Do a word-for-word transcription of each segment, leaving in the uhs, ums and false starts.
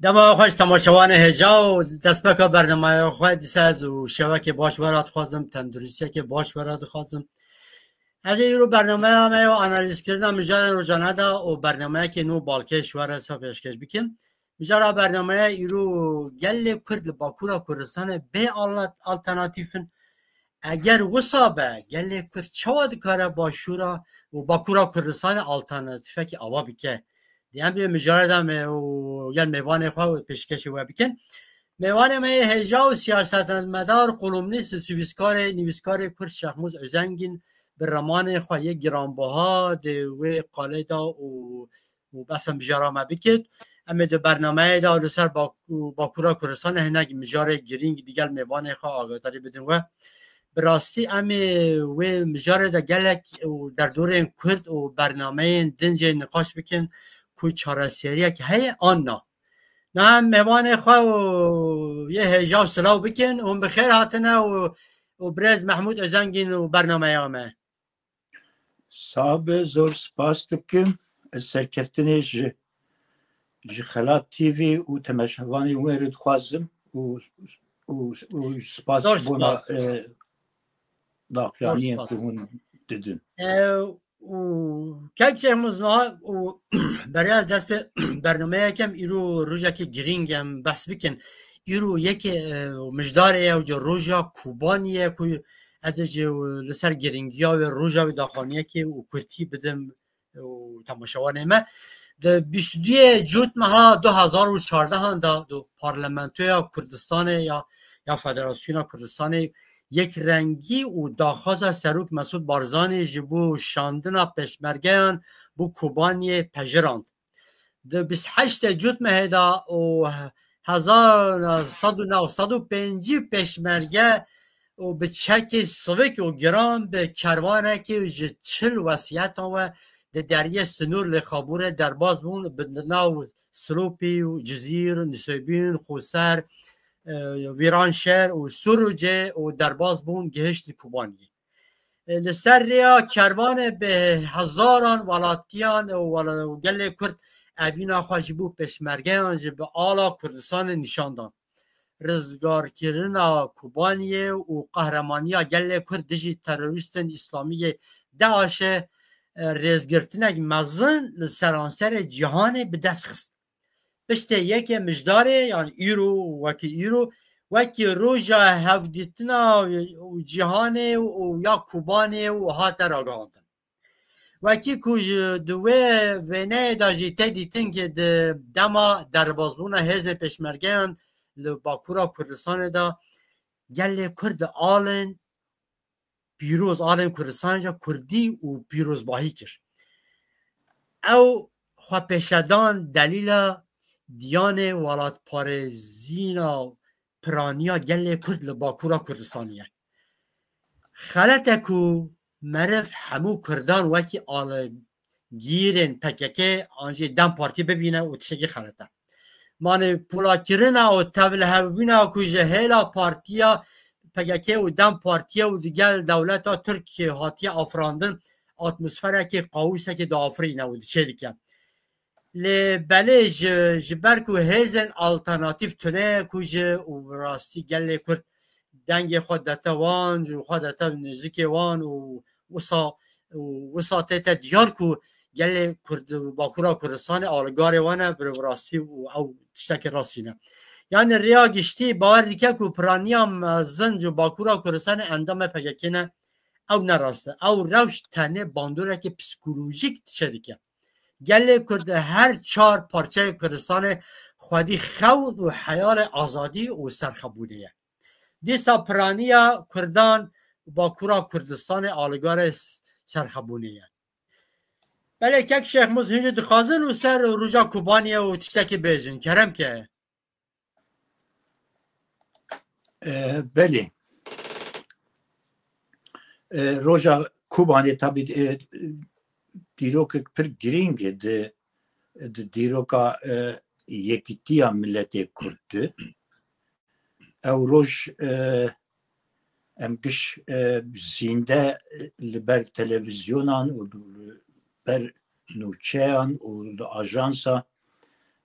Dema xweş temaşevanê hêja û destpêka bernameya xwe dîsa ez û şevekê baş we re dixwazim, tenduristiyekê baş we re dixwazim. Ez ê îro bernameya me ya analîzkirina mijarên rojane de û bernameyekê nû balkêş we re sa pêşkêş bikim. Mijara bernameya îro gelê Kurd li Bakûra Kurdistanê bê al-, alternatîf in. Eger wisa be, gelê Kurd çawa dikare Başûra û Bakûra Kurdistanê alternatîfekî ava bike? Dê em vê mijarê de me û gel mêvanê xwe pêşkêşî we bikin. Mêvanê me yê hêja û siyasetmedar, kolumnîst, nivîskarê, nivîskarê Kurd Şehmûz Özengîn bi ramanê xwe yê giranbiha di wê qalê de û û behsa mijara me bikit. Em ê di bernameyê de li ser Bak-, Bakûra Kurdistanê hinek mijarê girîng digel mêvanê xwe agadarî bidin we. Bi rastî em ê wê mijarê de gelek û derdorên Kurd û bernameyên din jê niqaş bikin ku çareseriyek heye an na. Niha em mêvanê xwe û yê hêja û silav bikin û hûn bi xêr hatine û, û birêz Mehmûd Özengîn û bernameya me. Sax be, zor spas dikim. Ez serkeftinê ji, ji Xelat T V û temaşevanê wê re dixwazim û, û, û spas Zor ji bona, spas. e, Zor daxuyaniyên spas. Ku hûn didin. E, û kek Şehmûz niha û beriya dest pê bernameyeke em îro rojekî girîng em behs bikin. Îro yekê, e, mijdarê ye û roja Kobaniyê ye ku ez ê jî li ser girîngiya wê roja wê daxuyaniyekê û kurtî bidim û temaşevanê me. Di bîst û duyê Cotmeha du hezar û çardehan de di Parlamentoya Kurdistanê ya, ya Federasyona Kurdistanê yekrengî û daxwaza Serok Mesûd Barzanî ji bo şandina pêşmergeyan bo Kobaniyê pejirand. Di bîst heştê Cotmehê de û hezar sed û nod, sed û pêncî pêşmerge û bi çekê sivik û giran bi kerwanekê ji çil wesiyetan we di deriyê sinûr li Xabûrê derbas bûn, bi nav Silopî û Cizîr, Nisêbîn, Xoser, e, Vîranşer û Sûrûcê û derbas bûn, gihişt Kobaniyê. Li ser rêya kervanê bi hezaran welatiyan û wela-, û gelê Kurd evîna xwe ji bo pêşmergeyan jî bi ala Kurdistanê nîşan dan. Rizgarkirina Kobaniyê û qehremanîya gelê Kurd dijî terorîstên îslamî yê DAIŞê, e, rêzgirtinek mezin li seranserê cîhanê bi dest xist. Piştê yekê Mijdarê, yan îro, wekî îro, wekî roja hevdîtina û cîhanê û ya Kobanê û hate ragihandin. Wekî ku ji di wê wêneyê de jî tê dîtin ki di dema derbasbûna hêzên pêşmergeyan li Bakûra Kurdistanê de gelê Kurd alin pîroz, alên Kurdistanê de Kurdî û pîrozbahî kir. Ew xwepêşedan delîla diyanê welatparêzîna piraniya gelê Kurd li Bakûra Kurdistanê ye. Xelet e ku meriv hemû Kurdan wekî aligîrên P K K an jî DEM Partî bibîne û tiştekî xelet e. Manîpulakirina û tevlihevbûna ku ji hêla partiya P K K û DEM Partiyê û digel dewleta Tirkiyê hatiye afirandin, atmosferekê kaosekê diafirîne û diçêdike. Lê belê ji, ji ber ku hêzên alternatîf tune ye ku ji û bi rastî gelê Kurd dengê xwe dete wan, xwe dete nêzikê wan û wisa, û wisa tête diyar ku gelê Kurd, Bakûra Kurdistanê aligarê wan e, bi rastî û ew tiştekî rastî ne. Yani rêya giştî bawer dike ku piraniya mezin ji Bakûra Kurdistanê endamê P K K ne, ew ne rast e. Ew rewş tenê bandoreke psîkolojîk diçe dike. Gelê Kurd her çar parçeyê Kurdistanê xwedî xewn û heyalê azadî û serxebûnê ye. Dîsa piraniya Kurdan Bakûra Kurdistanê aligarê serxebûnê ye. Belê kek Şêxmûz hînî dixwazin û ser roja Kobaniyê û tiştekî bêjin. Kerem ke. E, belê. E, roja Kobanê tabî, e, dîrokek pir girîng e di, di dîroka, e, yekîtiya miletê Kurd de. Ew roj, e, em giş, e, zînde li ber televîzyonan û li ber nûçeyan û li ajansa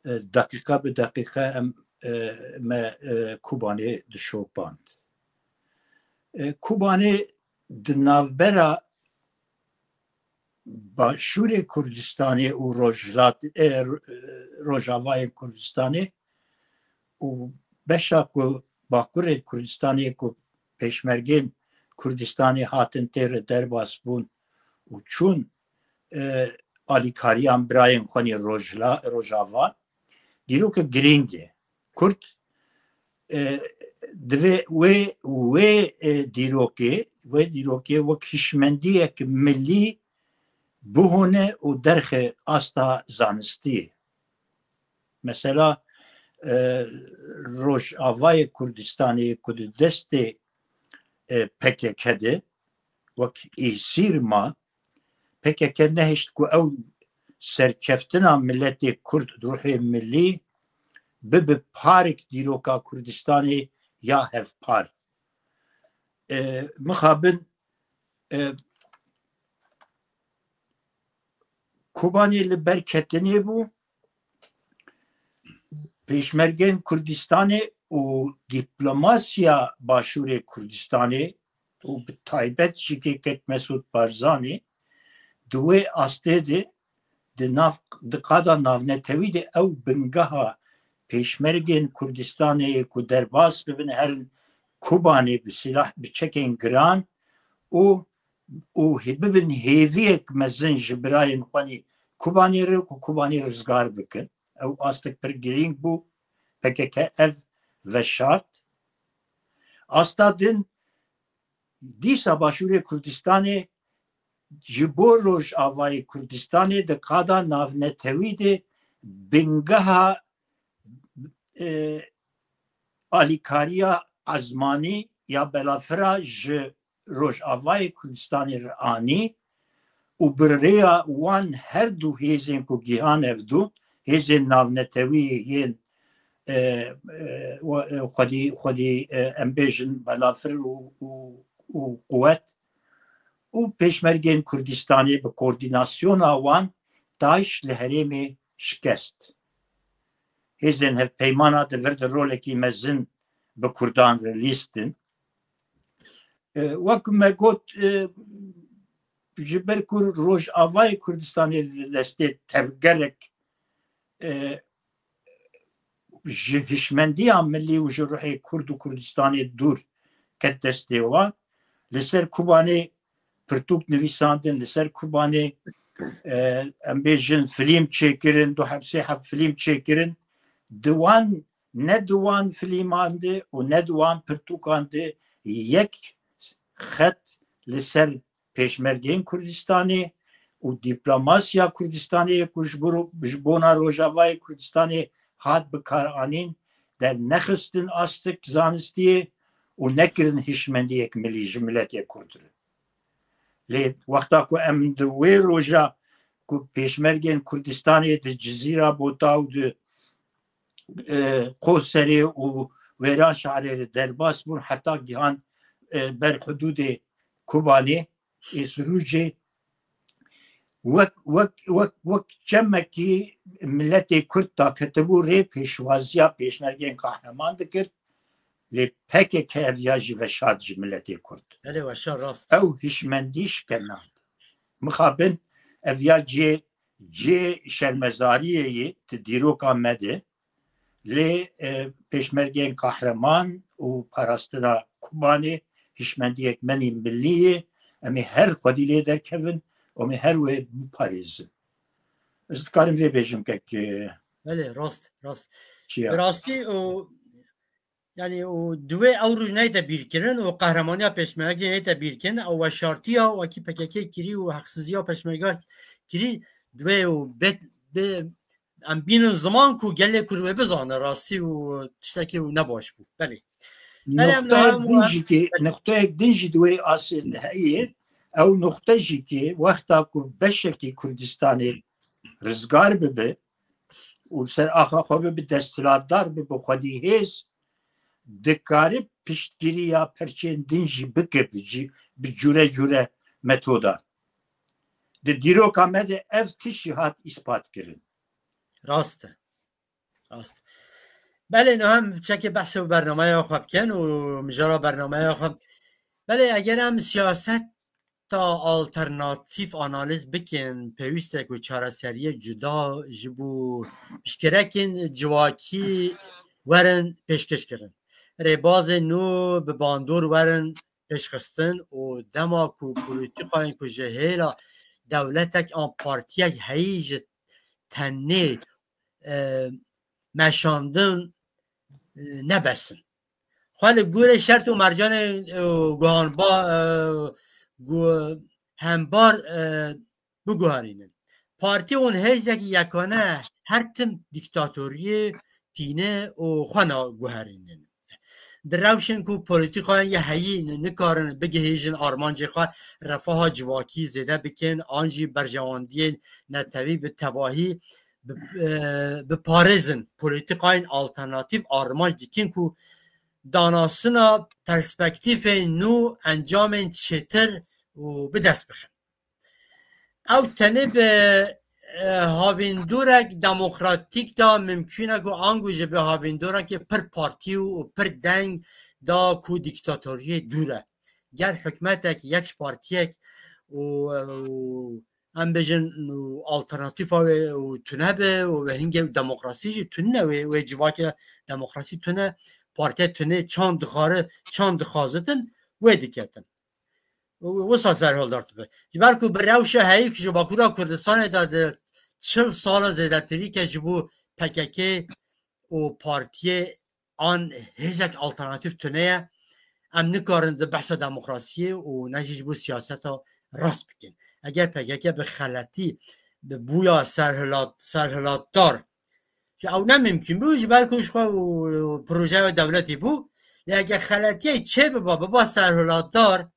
e, deqîqe bi deqîqe em, e, me, e, Kobanê dişopand. E, Kobanê di navbera Başûrê Kurdistanê û Rojhilat-, e, Ro-, e, Rojavayê Kurdistanê û beşa ku Bakurê Kurdistanê ku pêşmergên Kurdistanê hatin tê re derbas bûn û çûn, e, alîkariyan birayên xwe nî Rojla-, Rojava. Dîroke girîng e. Kurd, e, divê wê, wê, e, dîrokê, wê dîrokê wek hişmendiyek milî bihone û derxe asta zanistiyê. Mesela, e, Rojavayê Kurdistanê ku di destê, e, P K K de wek êsîr ma, P K K nehişt ku ew serkeftina miletê Kurd, ruhê milî, bibe parek dîroka Kurdistanê ya hevpar. E, mixabin, e, Kobanê li ber ketinê bû, pêşmergên Kurdistanê û diplomasiya Başûrê Kurdistanê û bi taybet jî kek Mesûd Barzanî di wê astê de di nav, di qada navnetewî de ew bingeha pêşmergên Kurdistanê ku derbas bibin herin Kobanê bi silah, bi çekên giran û, û hê-, bibin hêviyek mezin ji birayên xwe nî Kobanê re ku Kobanê rizgar bikin. Ew astek pir girîng bû. P K K ev veşart. Asta din dîsa Başûrê Kurdistanê ji bo Rojavayê Kurdistanê di qada navnetewî de bingeha, e, alîkariya ezmanî ya belafira ji Rojavayê Kurdistanê re anî û bi rêya wan her du hêzên ku gihan ev du, hêzên navnetewî yên, e, e, wa-, e, xwedî, xwedî, e, em bêjin belafir û, û, û quwet û pêşmergên Kurdistanê bi koordînasyona wan DAIŞ li herêmê şikest. Hêzên hevpeymana di vir de rolekî mezin bi Kurdan re lîstin. E, wek me got, e, ji ber ku Rojavayê Kurdistanê di destê tevgerek, e, ji hişmendiya milî û ji ruhê Kurd û Kurdistanê dûr ket destê wan, li ser Kubanê pirtûk nivîsandin, li ser Kubanê, e, em bêjin, filîm çêkirin, du heb sê heb filîm çêkirin. Di wan, ne di wan filîman de û ne di wan pirtûkan de yek xet li ser pêşmergeyên Kurdistanê û dîplomasiya Kurdistanê ku ji bo-, ji bona Rojavayê Kurdistanê hat bikaranîn, dernexistin astik zanistiyê û nekirin hişmendiyek milî ji miletê Kurd re. Lê wexta ku em di wê roja ku pêşmergên Kurdistanê di Cizîra Bota û di, e, Qoserê û Wêranşarê re derbas bûn, heta gihan, e, ber hudûdê Kubanê ê Sirûcê, wek, wek, wek, wek çemekî miletê Kurd daketibû rê, pêşwaziya pêşmergên qehreman dikir. Lê P K K ev ya jî veşart ji miletê Kurd. Belê, weşa rast. Ew hişmendî şikena. Mixabin ev ya cê, cê şermezariyê yê di dîroka me de. Lê, e, pêşmergeyên qehreman û parastina Kubanê hişmendiyek menî milî ye. Em ê her xwedî lê derkevin, em ê her wê biparêzin. Ez dikarim vê bêjim kek, e, Belê, rast, rast. Çiya. Bi rastî û, yani, û di wê ew roj neyte bîrkirin û qehremaniya pêşmergê neyte bîrkirin, ew weşartiya wekî P K K kirî û heqsiziya pêşmerga kirî di wê û bê, bê, em bînin ziman ku gelê Kurd wê bizane rastî û tiştekî û nebaş bû. Belê. Belê, em Nuqteyek niha din jî ki, nuqteyek din jî di wê asê de heye, ew nuqte jî ki wexta ku beşekî Kurdistanê rizgar bibe û ser axa xwe bibe desthilatdar bibe, xwedî hêz dikare piştgiriya perçên din jî bike bi cî-, bi cûre cûre metodan. Di dîroka me de ev tişt jî hat îspat kirin. Rast e. Rast. Belê, no hem çekê behsê û bernameya xwe bikin û mijara bernameya xwe. Belê, eger em siyaseta alternatîf analîz bikin, pêwîst e ku çareseriyê cuda ji bo piştgirekên civakî werin pêşkêş kirin. Rêbazên nû bi bandor werin pêşxistin û dema ku polîtîkayên ku ji hêla dewletek an partiyek heyî ji tenê, e, meşandin, e, nebesin. Xwe li gorî şert û mercanên, e, guhanba-, e, gu-, hembar, e, biguherînin. Partî û hêzekî yekane her tim dîktatoriyê tîne û xwe naguherînin. Di rewşên ku polîtîkayên yê heyî ni-, nikarin bigihîjin armancê xwe, refaha civakî zêde bikin, an jî berjewendiyên netewî bi tevahî bi, e, biparêzin. Polîtîkayên alternatîf armanc dikin ku danasina perspektîfên nû, encamên çêtir û bi dest bixin. Ew tenê bi, e, havîndorek demokratîk de mimkûn e ku ango jî bi havîndorekê pir partî û pir deng da ku dîktatoriyê dûr e. Ger hikûmetek yek ji partiyek û, û em bêjin û alternatîfa wê û tune be û hingê demokrasî jî tune, wê, wê civakê demokrasî tune, partiya tune çand dixware, çand dixwazitin, wê diketin. Û wisa serhildar dibe. Ji ber ku bi rewşa heyî ku ji Bakûra Kurdistanê de di çil sala zêdetirî ke ji bo P K K û partiyê an hêzek alternatîf tune ye, em nikarin di behsa demokrasiyê û ne jî ji bo siyaseta rast bikin. Eger P K K bi xeletî, bi bûya serhilat-, serhilatdar, ji ew ne mimkûn bû, ji ber ku ji xwe û projeya dewletê bû, lê eger xeletiyê çê biba, biba serhilatdar,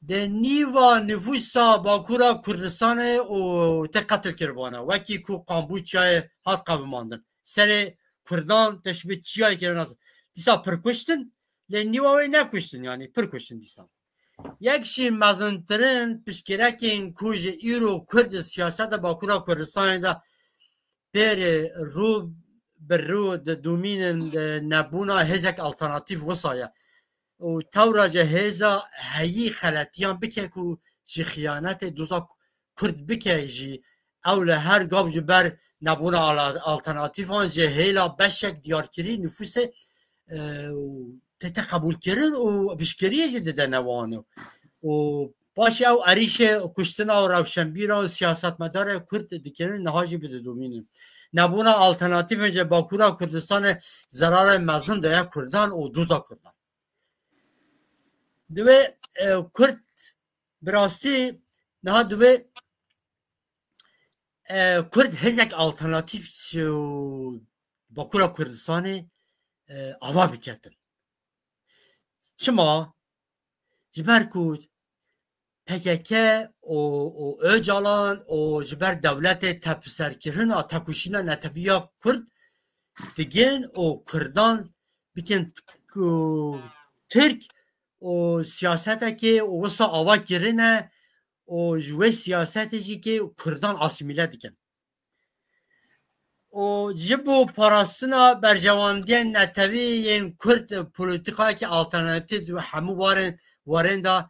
di nîva nifûsa Bakûra Kurdistanê û tê qetil kiribana. Wekî ku Kamboçyayê hat qevimandin. Serê Kurdan tê ji bi çiyayê kirin nas. Dîsa pir kuştin, lê nîva wê nekuştin, yanî pir kuştin dîsa. Yek jî mezintirin piştgirekên ku ji îro Kurd di siyaseta Bakûra Kurdistanê de pêrê rû bi rû didomînin, e, nebûna hêzek alternatîf wisa ye. Û tewra ji hêza heyî xeletiyan bike ku ji xiyanetê doza Kurd bike jî, ew li her gav ji ber nebûna ala-, alternatîfan ji hêla beşek diyarkirî nifûsê, e, û tête qebûlkirin û piştgiriyê jî dide newan û Paşê ew erîşê kuştina û rewşenbîra û siyasetmedarê Kurd dikirin, niha jî bididomînin. Nebûna alternatîfên ji Bakûra Kurdistanê zerarê mezin daye Kurdan û doza Kurdan. Divê, e, Kurd bi rastî niha divê, e, Kurd hêzek alternatîf ji Bakûra Kurdistanê, e, ava biketin. Çima? Ji ber ku P K K û, û Ocalan û ji ber dewletê tepserkirina, tekoşîna neteviya Kurd digin û Kurdan bikin ku Tirk û siyasetekê û wisa ava kirine û ji wê siyasetê jî kê Kurdan asîmîle dikin. Û ji bo parastina berjewendiyên netewî yên Kurd, polîtîkayekî alternatîf di hemû warên, warên de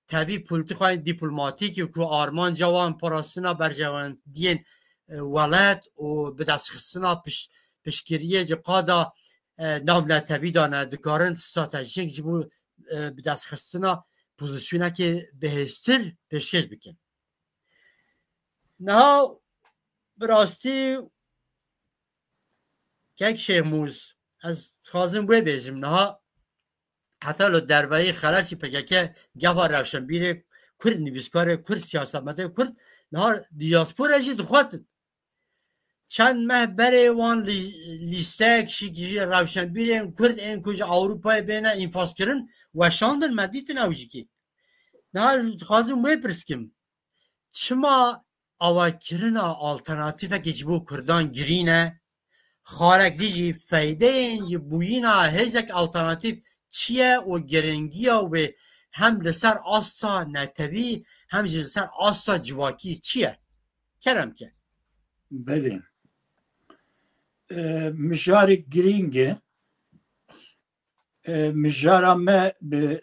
tevî polîtîkayên dîplomatîk û ku armanca wan parastina berjewendiyên, e, welat û bidestxistina piş-, piştgiriyê ji qada, e, navnetewî de ne, dikarin stratejiyek ji bo, e, bidestxistina pozîsyonekê bihêztir pêşkêş bikin. Niha bi rastî kek Şêxmûs, ez dixwazim wê bêjim, niha heta li derveyî xeletî P K K gefa rewşenbîrê Kurd, nivîskarê Kurd, siyasetmedê Kurd, niha diyaspora jî dixwet. Çend meh berê wan lî-, lîstek şik ji rewşenbîrên Kurd ên ku ji Ewropayê bêne înfazkirin weşandin, me dîtin ew jî kî. Niha ez dixwazim wê pirs kim. Çima avakirina alternatîfekê ji bo Kurdan girîn e? Xarekdî jî feydeyên ji bûyîna hêzek alternatîf çi ye û giringiya wê hem li ser asta netewî hem jî li ser asta civakî çi ye? Kerem ke. Belê. E, mijarek girîng e. E, mijara me bi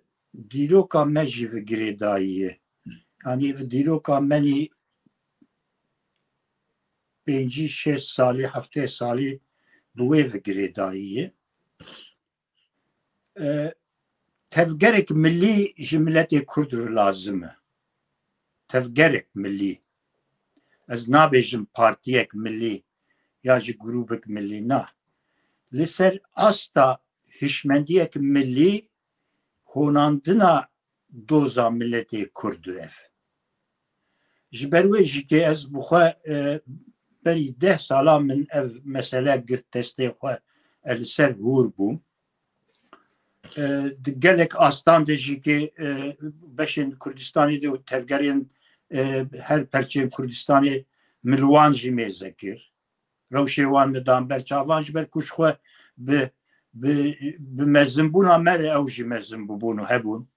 dîroka me jî ve girêdayî ye. Yanî bi dîroka me nî pêncî şêst salî, heftê salî bi wê ve girêdayî ye. E, tevgerek milî ji miletê Kurd re lazim e. Tevgerek milî. Ez nabêjim partiyek milî ya ji grûbek milî, na. Li ser asta hişmendiyek milî honandina doza miletê Kurd e ev. Ji ber wê jî ke ez bi xwe, e, berî deh sala min ev mesele girt destê xwe, e, li ser hûr bûm. E, di gelek astan de jî ke, e, beşên Kurdistanê de û tevgerên, e, her perçeyên Kurdistanê min li wan jî mêze kir. Rewşê wan min dan ber çavan, ji ber ku ji xwe bi, bi, bi mezinbûna me re ew jî mezin bûbûn û hebûn.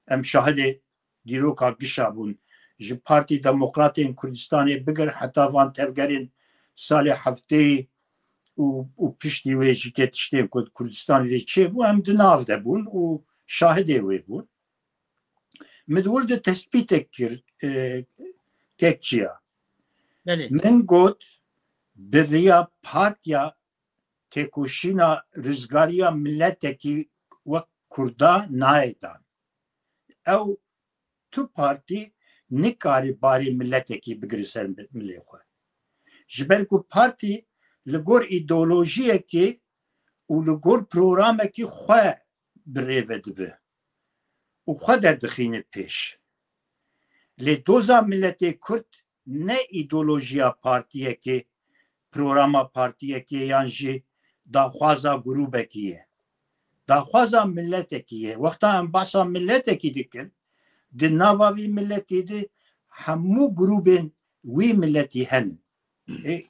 Em şahidê dîroka gişa bûn. Ji Partî Demokratên Kurdistanê bigir heta van tevgerên salê hefteyî û, û piştî wê jî ke tiştên ku di Kurdistanê de çêbû, em di nav de bûn û şahidê wê bûn. Min di wir de tespîtek kir, e, kek çiya. Belê. Min got, bi riya Partiya Têkoşîna Rizgariya miletekî wek Kurda nayê dan. Ew tu partî nikarî barê miletekî bigire ser milê xwe. Ji ber ku partî li gor îdeolojiyekê û li gor programekî xwe bi rê ve dibe û xwe derdixîne pêş. Lê doza miletê Kurd ne îdeolojiya partiyekê, programa partiyekê yan jî daxwaza grûbekî ye. Daxwaza miletekî ye. Wexta em behsa miletekî dikin, di nava vî miletê de hemû grûbên wî miletî henin. Ê,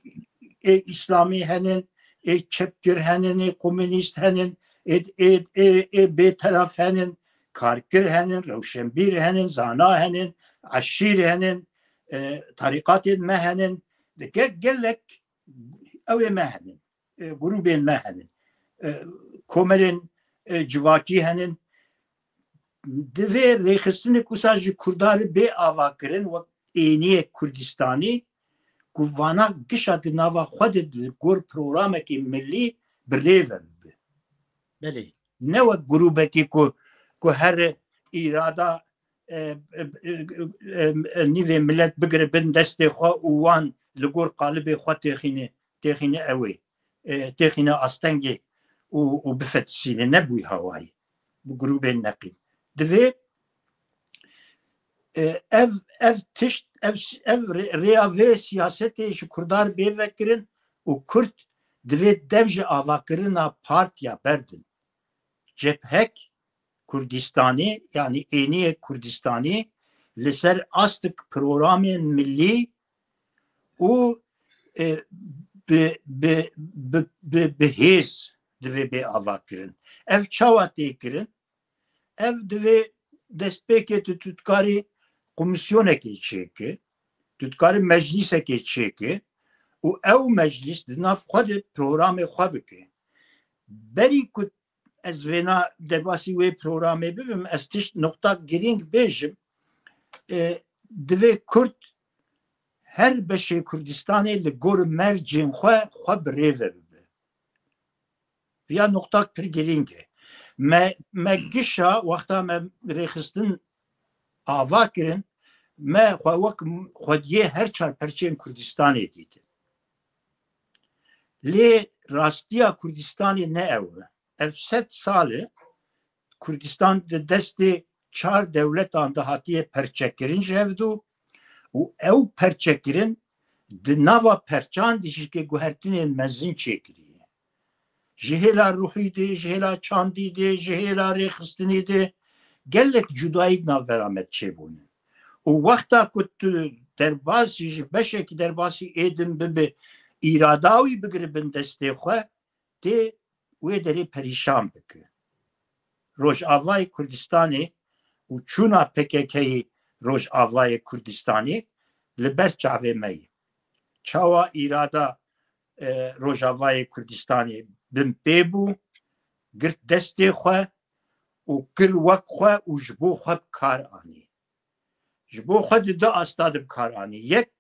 ê îslamî henin, ê çepgir henin, ê komûnîst henin, ê, ê, ê, ê bêteref henin, karkir henin, rewşenbîr henin, zana henin, eşîr henin, e, tarîqatên me henin. Di ge-, gelek ew ê me henin, e, grûbên me henin, e, komelên, e, civakî henin. Divê rêxistinek wisa ji Kurda re bê avakirin wek êniyek Kurdistanî ku vana gişa di nava xwe de li gor programekî milî bi rê ve bibe. Belê. Ne wek grûbekî ku, ku here îrada, e, e, e, e, e, nîvê milet bigire bin destê xwe û wan li gor qalibê xwe têxîne, têxîne ew ê, e, têxîne astengê û, û bifetisîne. Nebûyî hawayî. Bi grûbên neqîn. Divê, e, ev, ev tişt, ev, ev rê-, rêya vê siyasetê ji Kurdan bê vekirin û Kurd divê dev ji avakirina partiya berdin. Cephek Kurdistanî, yanî êniyek Kurdistanî li ser astik programên milî û, e, bi, bi, bi, bi, bi hêz divê bê avakirin. Ev çawa tê kirin? Ev divê destpêkê tu, tu dikarî komîsyonekê çêke, tu dikarî meclîsekê çêke û ew meclîs di nav xwe de programê xwe bike. Berî ku ez vêna derbasî wê programê bibim, ez tişt noqta girîng bêjim. E, divê Kurd her beşê Kurdistanê li gor mercên xwe, xwe bi rê ve bibe. Ya noqtak pir girîng e. Me, me gişa wexta me rêxistin ava kirin, me xwe wek xwediyê her çar perçeyên Kurdistanê dîtin. Lê rastiya Kurdistanê ne ew e. Ev sed sal e Kurdistan di destê çar dewletan de hatiye perçekirin ji hevdu û ew perçekirin di nava perçan de jî ke guhertinên mezin çêkiriye. Ji hêla ruhî de, ji hêla çandî de, ji hêla rêxistinê de gelek cudayî di navbera me de çêbûne. Û wexta ku tu derbasî, ji beşekî derbasî êdin bibe, îrada wî bigire bin destê xwe, tê wê derê perîşan bike. Rojavayê Kurdistanê û çûna P K K'yê Rojavayê Kurdistanê li ber çavê me ye. Çawa îrada e, Rojavayê Kurdistanê bin pê bû, girt destê xwe û kir wek xwe û ji bo xwe bi kar anî. Ji bo xwe di du asta de bi kar anî. Yek,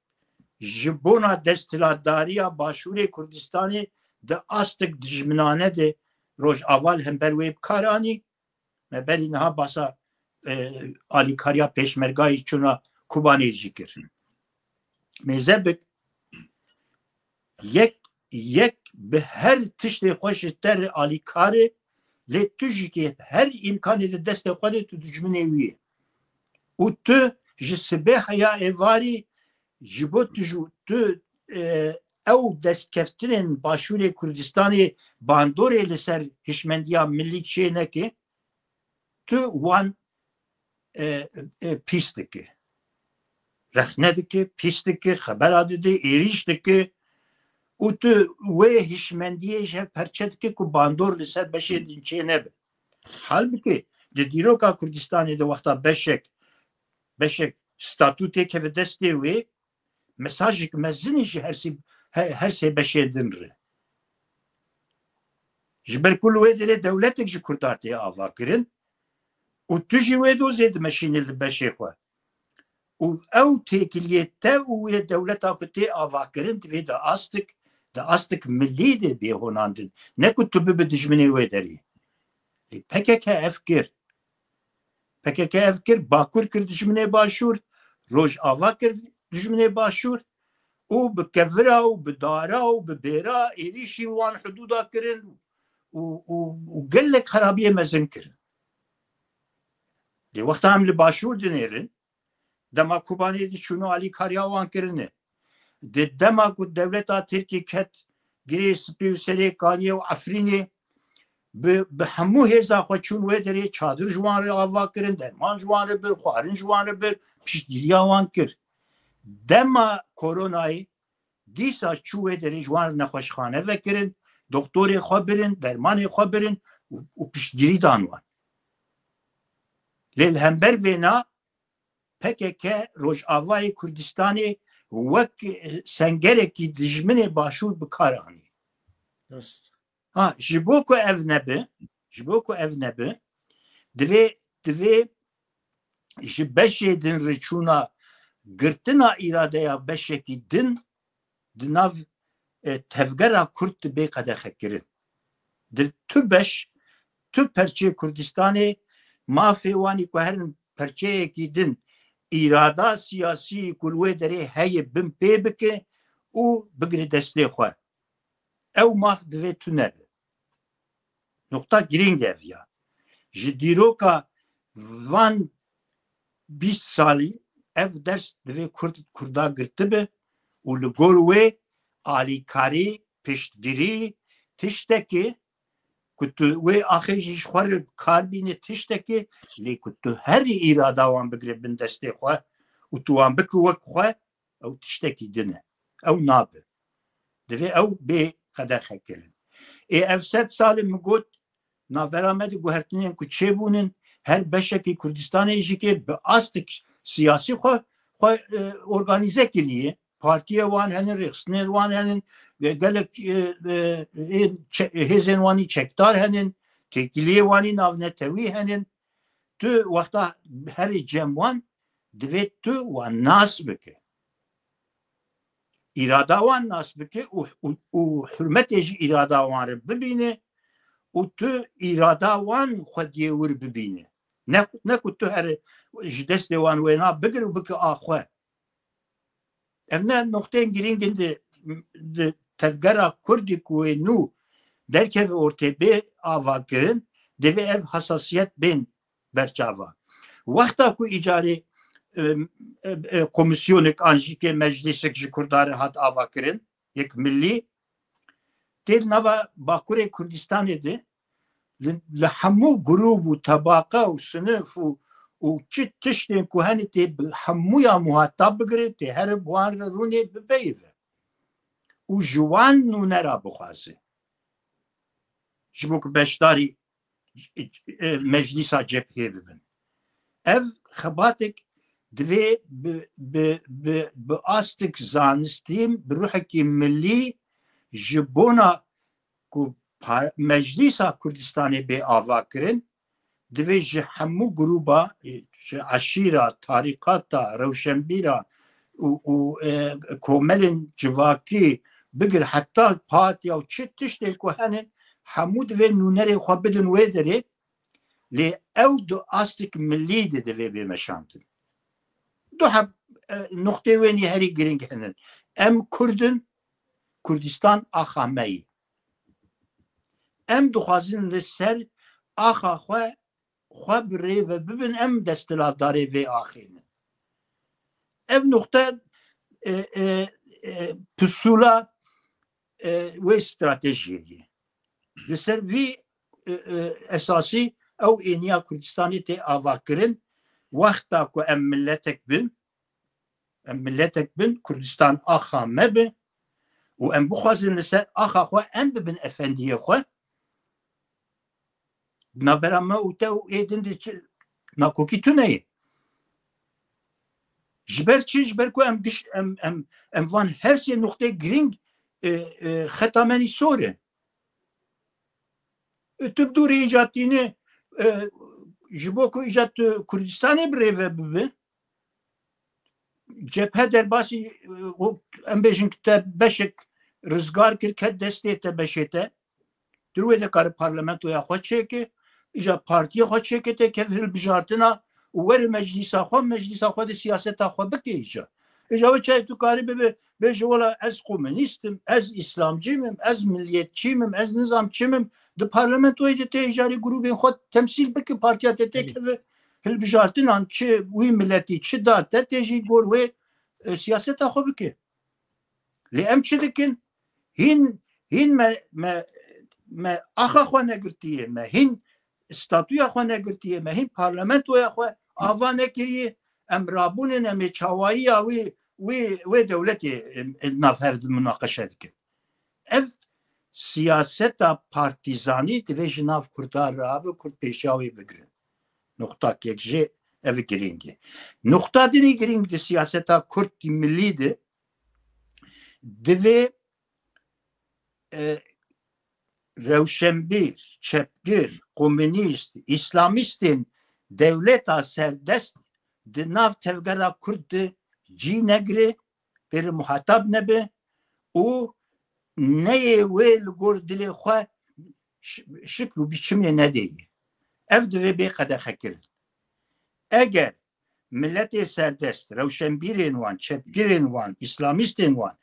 ji bona desthilatdariya Başûrê Kurdistanê di astek dijminane de Rojava li hember wê bi kar anî. Me berî niha basa, e, alîkariya pêşmergayî çûna Kobanê jî kir. Mêze bik, yek, yek bi her tiştê xwe ji te re alîkar e, lê tu jî kê her îmkanê di destê xwe de tu dijminê wî yî. Û tu ji sibê heya êvarî ji bo tu ji tu, e, ew destkeftinên Başûrê Kurdistanê bandorê li ser hişmendiya milî çêneke, tu wan, e, e, pîs dike. Rexne dike, pîs dike, xebera dide, êrîş dike û tu wê hişmendiyê ji hev perçe dike ku bandor li ser beşê din çê nebe. Halbikî di dîroka Kurdistanê de wexta beşek, beşek statû têkeve destê wê, mesajek mezin e ji her sê, he-, her sê beşên din re. Ji ber ku li wê derê dewletek ji Kurdan tê avakirin û tu jî wê dozê dimeşînî li beşê xwe. Û ew têkiliyê te û wê dewleta ku tê avakirin divê di astik, di astik milî de bê honandin. Ne ku tu bibe dijminê wê derê. Lê P K K ev kir. P K K ev kir, Bakur kir dijminê Başûr, Rojava kir dijminê Başûr û bi kevira û bi dara û bi bêra êrîşî wan hidûda kirin û, û, û gelek xerabiyê mezin kirin. Lê wexta em li Başûr dinêrin, dema Kobanê diçûn û alîkariya wan kirine. Di dema ku dewleta Tirkî ket girê spî û serê Kaniyê û Efrînê, bi, bi hemû hêza xwe çûn wê derê, çadir ji wan re ava kirin, derman ji wan re bir, xwarin ji wan re bir, piştgiriya wan kir. Dema koronayê dîsa çû wê derê ji wan re nexweşxane vekirin, doktorê xwe birin, dermanê xwe birin û, û piştgirî dan wan. Lê li hember vêna P K K Rojavayê Kurdistanê wek, e, sengerekî dijminê Başûr bi kar anî. Rast. Ha, ji bo ku ev nebe, ji bo ku ev nebe, divê, divê ji beşê din re çûna girtina îradeya beşekî din di nav, e, tevgera Kurd dibe qedexekirin. Di tu beş, tu perçê Kurdistanê mafê wanî ku herin perçeyekî din îrada siyasî ku li wê derê heye bin pê bike û bigire destê xwe. Ew maf divê tune be. Nuqta girîng ev ya. Ji dîroka van bîst salî ev ders divê Kurd, Kurda girtibe û li gor wê alîkarî, piştgirî, tiştekî ku tu wê axê jî ji xwe re kar bîne tiştekî, lê ku tu herî îrada wan bigire bin destê xwe û tu wan bike wek xwe, ew tiştekî din e. Ew nabe. Divê ew bê qedexekirin. Ê ev sed sal e min got, navbera me de guhertinên ku çêbûnin, her beşekî Kurdistanê jî kê bi astik siyasî xwe, xwe, e, organîze kiriye. Partiye wan henin, rêxistinên wan henin, e, gelek, e, e, ê çe-, hêzên wanî çekdar henin, têkiliyê wanî navnetewî henin. Tu wexta herî cem wan, divê tu wan nas bike. Îrada wan nas bike û, û, û hurmetê ji îrada wan re bibîne û tu îrada wan xwediyê wir bibîne. Ne, ne ku tu here ji destê wan wêna bigir û bike a xwe. Ev ne noqteyên girîng in di, di tevgera Kurdî ku wê nû derkeve ortê bê avakirin, divê ev hesasiyet bên berçava. Wexta ku îcarê, e, e, e, komîsyonek an jî kê meclîsek ji Kurda re hat avakirin, yek millî, tê li nava Bakurê Kurdistanê de li, li hemû grûb û tebaqa û sinif û, û çi tiştên ku hene tê bi hemûya muhatab bigire, tê here bi wan re rûnê bipeyive û ji wan nûnera bixwaze. Ji bo ku beşdarî, e, meclîsa cephiyê bibin. Ev xebatek divê bi, bi, bi, bi astik zanistî, bi ruhekî milî, ji bona ku pa-, Meclîsa Kurdistanê bê ava kirin, divê ji hemû grûba, ji eşîra, tarîqata, rewşenbîra û, û, e, komelên civakî bigir heta partiya û çi tiştên ku hene, hemû divê nûnerên xwe bidin wê derê. Lê ew du astik milî de divê bê meşandin. Du heb, e, nuqtê wênî herî girîng hene. Em Kurd in, Kurdistan axa me ye. Em dixwazin li ser axa xwe, xwe bi rê ve bibin, em desthilatdarê vê axê ne. Ev nuqte, e, e, e, pisûla, e, wê stratejiyê ye. Li ser vî, e, e, esasî ew êniya Kurdistanê tê avakirin. Wexta ku em miletek bin, em miletek bin, Kurdistan axa me be û em bixwazin li ser axa xwe em bibin efendiyê xwe, di navbera me û te û ê din de çi nakokî tune ye. Ji ber çi? Ji ber ku em giş-, em, em, em van her sê nuqtê girîng, e, e, xeta me nî sor e. E, tu bi dûrî îca tînî, e, ji bo ku îca tu Kurdistanê bi rê ve bibe, cephe derbasî, e, em bêjin ki te beşek rizgar kir, ket destê te, beşê te. Tu wê de kare parlamentoya xwe çêke, îca partiyê xwe çêke, tê kev hilbijartina û were meclîsa xwe, meclîsa xwe de siyaseta xwe bike îca. Îca wê çayê tu karî bibe, bêje, wela ez komunîst im, ez îslamcî mim, ez miliyetçî mim, ez nizam çi mim, di parlamentoyê de tê îcarî grûbên xwe temsîl bike, partiya te tê keve hilbijartinan çi wî miletî çi da te, tê jî gor wê, e, siyaseta xwe bike. Lê em çi dikin? Hîn, hîn me, me, me axa xwe negirtiye, me hîn statûya xwe negirtiye, me hîn parlamentoya xwe ava nekiriye, em rabûnin, em ê çawayiya wî, wî, wê dewletê, em, em nav hev di munaqeşe dikin. Ev siyaseta partîzanî divê ji nav Kurda rabe, Kurd pêşiya wê bigirin. Nuqtakek jê ev girîng e. Nuqta dinî girîng di siyaseta Kurd milî de divê, e, rewşenbîr, çepgir, komunîst, îslamîstên dewleta serdest di nav tevgera Kurd de cî negire, pê re muhatab nebe û neyê wê li gor dilê xwe ş-, şikl û biçimê nedeyê. Ev divê bê qedexekirin. Eger miletê serdest, rewşenbîrên wan, çepgirên wan, îslamîstên wan,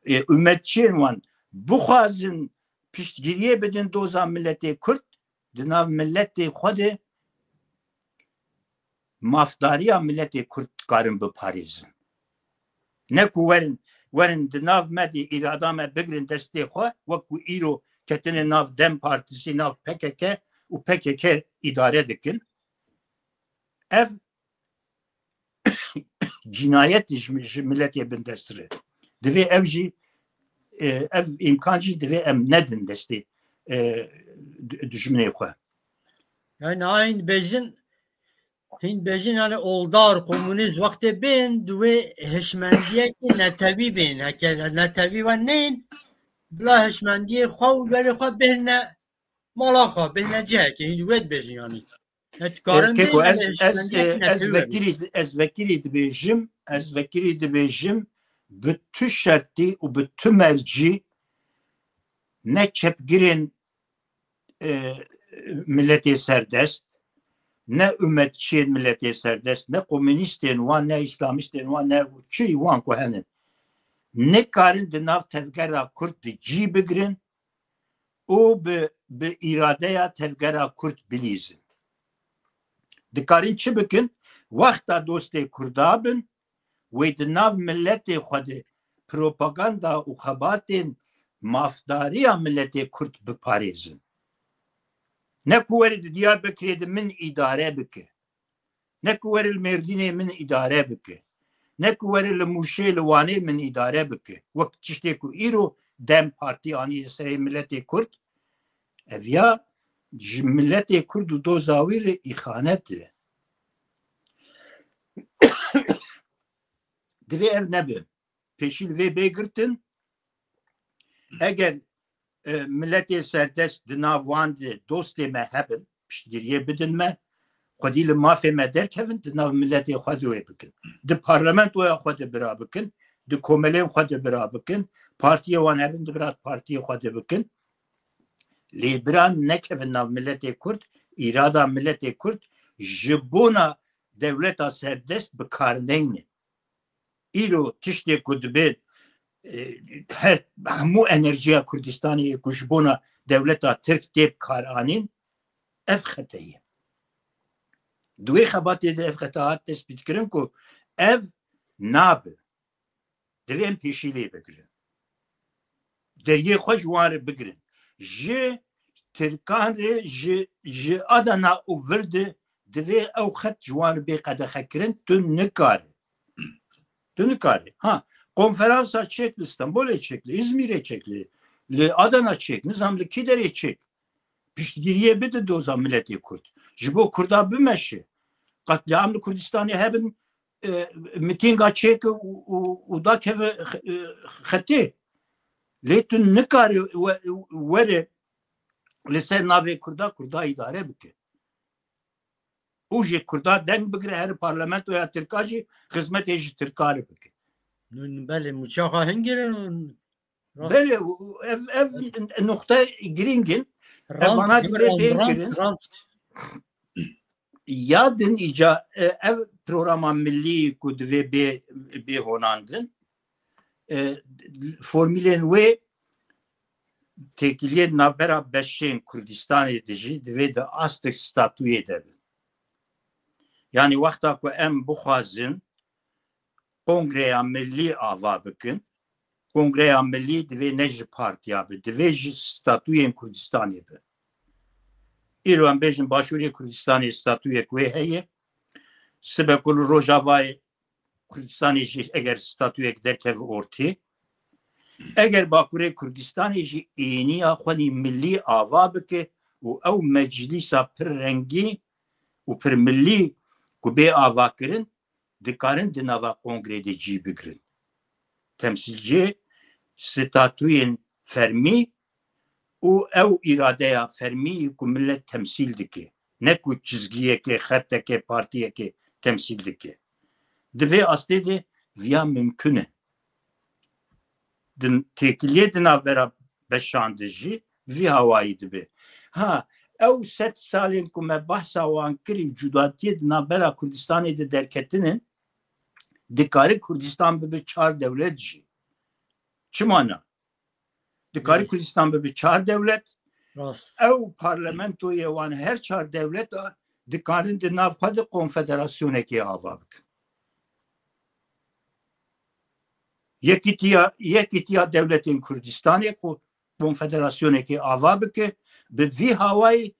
e, umetçiyên wan bixwazin piştgiriyê bidin doza miletê Kurd, di nav miletê xwe de mafdariya miletê Kurd karin biparêzin. Ne ku werin, werin di nav me de îrada me bigirin destê xwe, wek ku îro ketine nav DEM Partisi, nav P K K û P K K îdare dikin. Ev cinayet ji, ji miletê bindestir e. Divê ev jî, e, ev îmkan jî divê em nedin destê, e, du-, dijminê xwe. Yani hîn bêjin, hîn bêjin yani oldar, komunîst wextê bên, divê hişmendiyekî netewî bên. Heke netewî ve nên, bila hişmendiyê xwe û berê xwe bêhne mala xwe, bêhne cihekê, hîn wê dibêjin yani. E, Keko, ez, ez, e, ez vekirî, ez vekirî dibêjim, ez vekirî dibêjim, bi tu şertî û bi tu mercî ne çepgirên, e, miletê serdest, ne umetçiyên miletê serdest, ne komunîstên wan, ne îslamîstên wan, ne çi wan ku hene, nikarin di nav tevgera Kurd de cî bigirin û bi, bi îradeya tevgera Kurd bilîzin. Dikarin çi bikin? Wexta dostê Kurda bin, wê di nav miletê xwe de propaganda û xebatên mafdariya miletê Kurd biparêzin. Ne ku were di Diyarbekirê de min îdare bike. Ne ku were li Mêrdînê min îdare bike. Ne ku were li Mûşê, li Wanê min îdare bike. Wek tiştê ku îro DEM Partî anî serê miletê Kurd. Ev ya ji miletê Kurd û doza wî re îxanet e. Divê ev nebe. Pêşî li vê bê girtin. Eger e, miletê serdest di nav wan de dostê me hebin, piştgiriyê bidin me, xwedî li mafê me derkevin, di nav miletê xwe de wê bikin. Di parlamentoya xwe de bira bikin, di komelên xwe de bira bikin, partiyê wan hebin, di bira partiyê xwe de bikin. Lê bira nekevin nav miletê Kurd, îrada miletê Kurd ji bona dewleta serdest bi kar neyne. Îro tiştê ku dibe, e, her, hemû enerjiya Kurdistanê yê ku ji bona dewleta Tirk tê bi kar anîn, ev xete ye. Di wê xebatê de ev xeta hat tespîtkirin ku ev nabe. Divê em pêşî lê bigirin. Deriyê xwe ji wan re bigirin. Ji Tirkan re, ji, ji Adana û vir de divê ew xet ji wan re bê qedexekirin, tu nikare. Tu nikare. Ha, konferansa çêk li Stenbolê çêk, li Îzmîrê çêk, li, li Adana çêk, nizam li kî derê çêk. Piştgiriyê bide doza miletê Kurd. Ji bo Kurda bimeşe. Qetlîam li Kurdistanê hebin, e, mitînga çêke û, û, û dakeve xe-, e, xetê. Lê tu nikare we-, were li ser navê Kurda, Kurda îdare bike. Û ji Kurda deng bigire, her parlamentoya Tirka jî xizmetê ji Tirka re bike. Nûn belê mûça xwe hingir in. Rast. Belê, ev, ev nuxte girîng in. Ev Rant, vana divê rant, têm rant, kirin. Rant. Ya din îca, e, ev programa millî ku divê bê, bê honandin, e, formîlên wê têkiliyên navbera beşên Kurdistanê de jî divê di astek statuyê de bin. Yanî wexta ku em bixwazin kongreya millî ava bikin, kongreya millî divê ne ji partiya be, divê ji statuyên Kurdistanê be. Îro em bêjin Başûrê Kurdistanê statuyek wê heye, sibe ku li Rojavayê Kurdistanê jî eger statuyek derkeve ortê, eger Bakurê Kurdistanê jî êniya xwenî millî ava bike û ew meclîsa pir rengî û pir millî ku bê avakirin, dikarin di nava kongrê de cî bigirin. Temsîlcê statuyên fermî û ew îradeya fermî ku milet temsîl dike. Ne ku çizgiyekê, xeteke, partiyekê temsîl dike. Di vê astê de viya mimkun e. Di têkiliyê di navbera beşan de jî vî hawayî dibe. Ha, ew sed salên ku me behsa wan kir û cudatiyê di navbera Kurdistanê de derketine, dikare Kurdistan bibe çar dewlet jî. Çima na? Dikare Belê. Kurdistan bibe çar dewlet. Rast. Ew parlamentoyê wan her çar dewleta dikarin di nav xwe de konfederasyonekê ava bikin. Yekîtiya, Yekîtiya Dewletên Kurdistanê ku konfederasyonekê ava bike, bi vî hawayî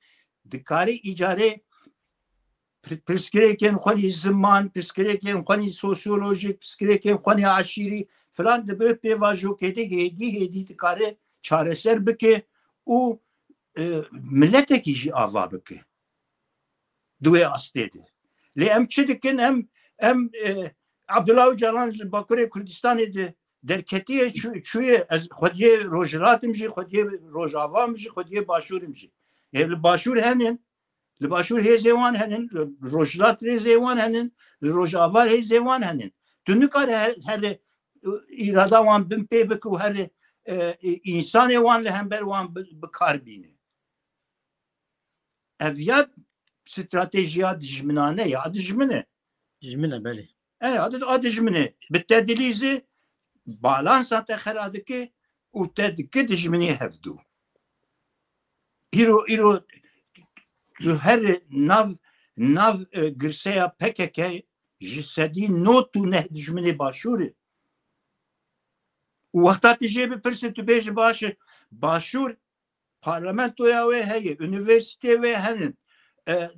dikare îcarê pir-, pirsgirêkên xwenî ziman, pirsgirêkên xwenî sosyolojîk, pirsgirêkên xwenî eşîrî filan dibe pêvajoyekê de hêdî hêdî dikare çareser bike û, e, miletekî jî ava bike. Di wê astê de. Lê em çi dikin? Em, em, e, Abdullah Ocalan li Bakurê Kurdistanê de derketiye, çû-, çûye, ez xwediyê Rojhilat im jî, xwediyê Rojava im jî, xwediyê Başûr im jî. Ê, li Başûr henin, li Başûr hêzê wan henin, li Rojhilat hêzê wan henin, li Rojava hêzê wan henin. Tu nikare he-, herê, e, îrada wan bin pê bike û herê, e, e, însanê wan li hember wan bi, bi kar bîne. Ev ya stratejiya dijminane ya, dijmin e. Dijmin e, belê. E, a di-, a dijmin e. Bi te dilîzî balansa te xera dike û te dike dijminê hevdû. Îro, îro tu her nav, nav, e, girseya P K K ji sedî nod û neh dijminê Başûr e. Û wexta tu jê bipirse, tu bêje baş e, Başûr parlamentoya wê heye, unîversîtê wê henin, e,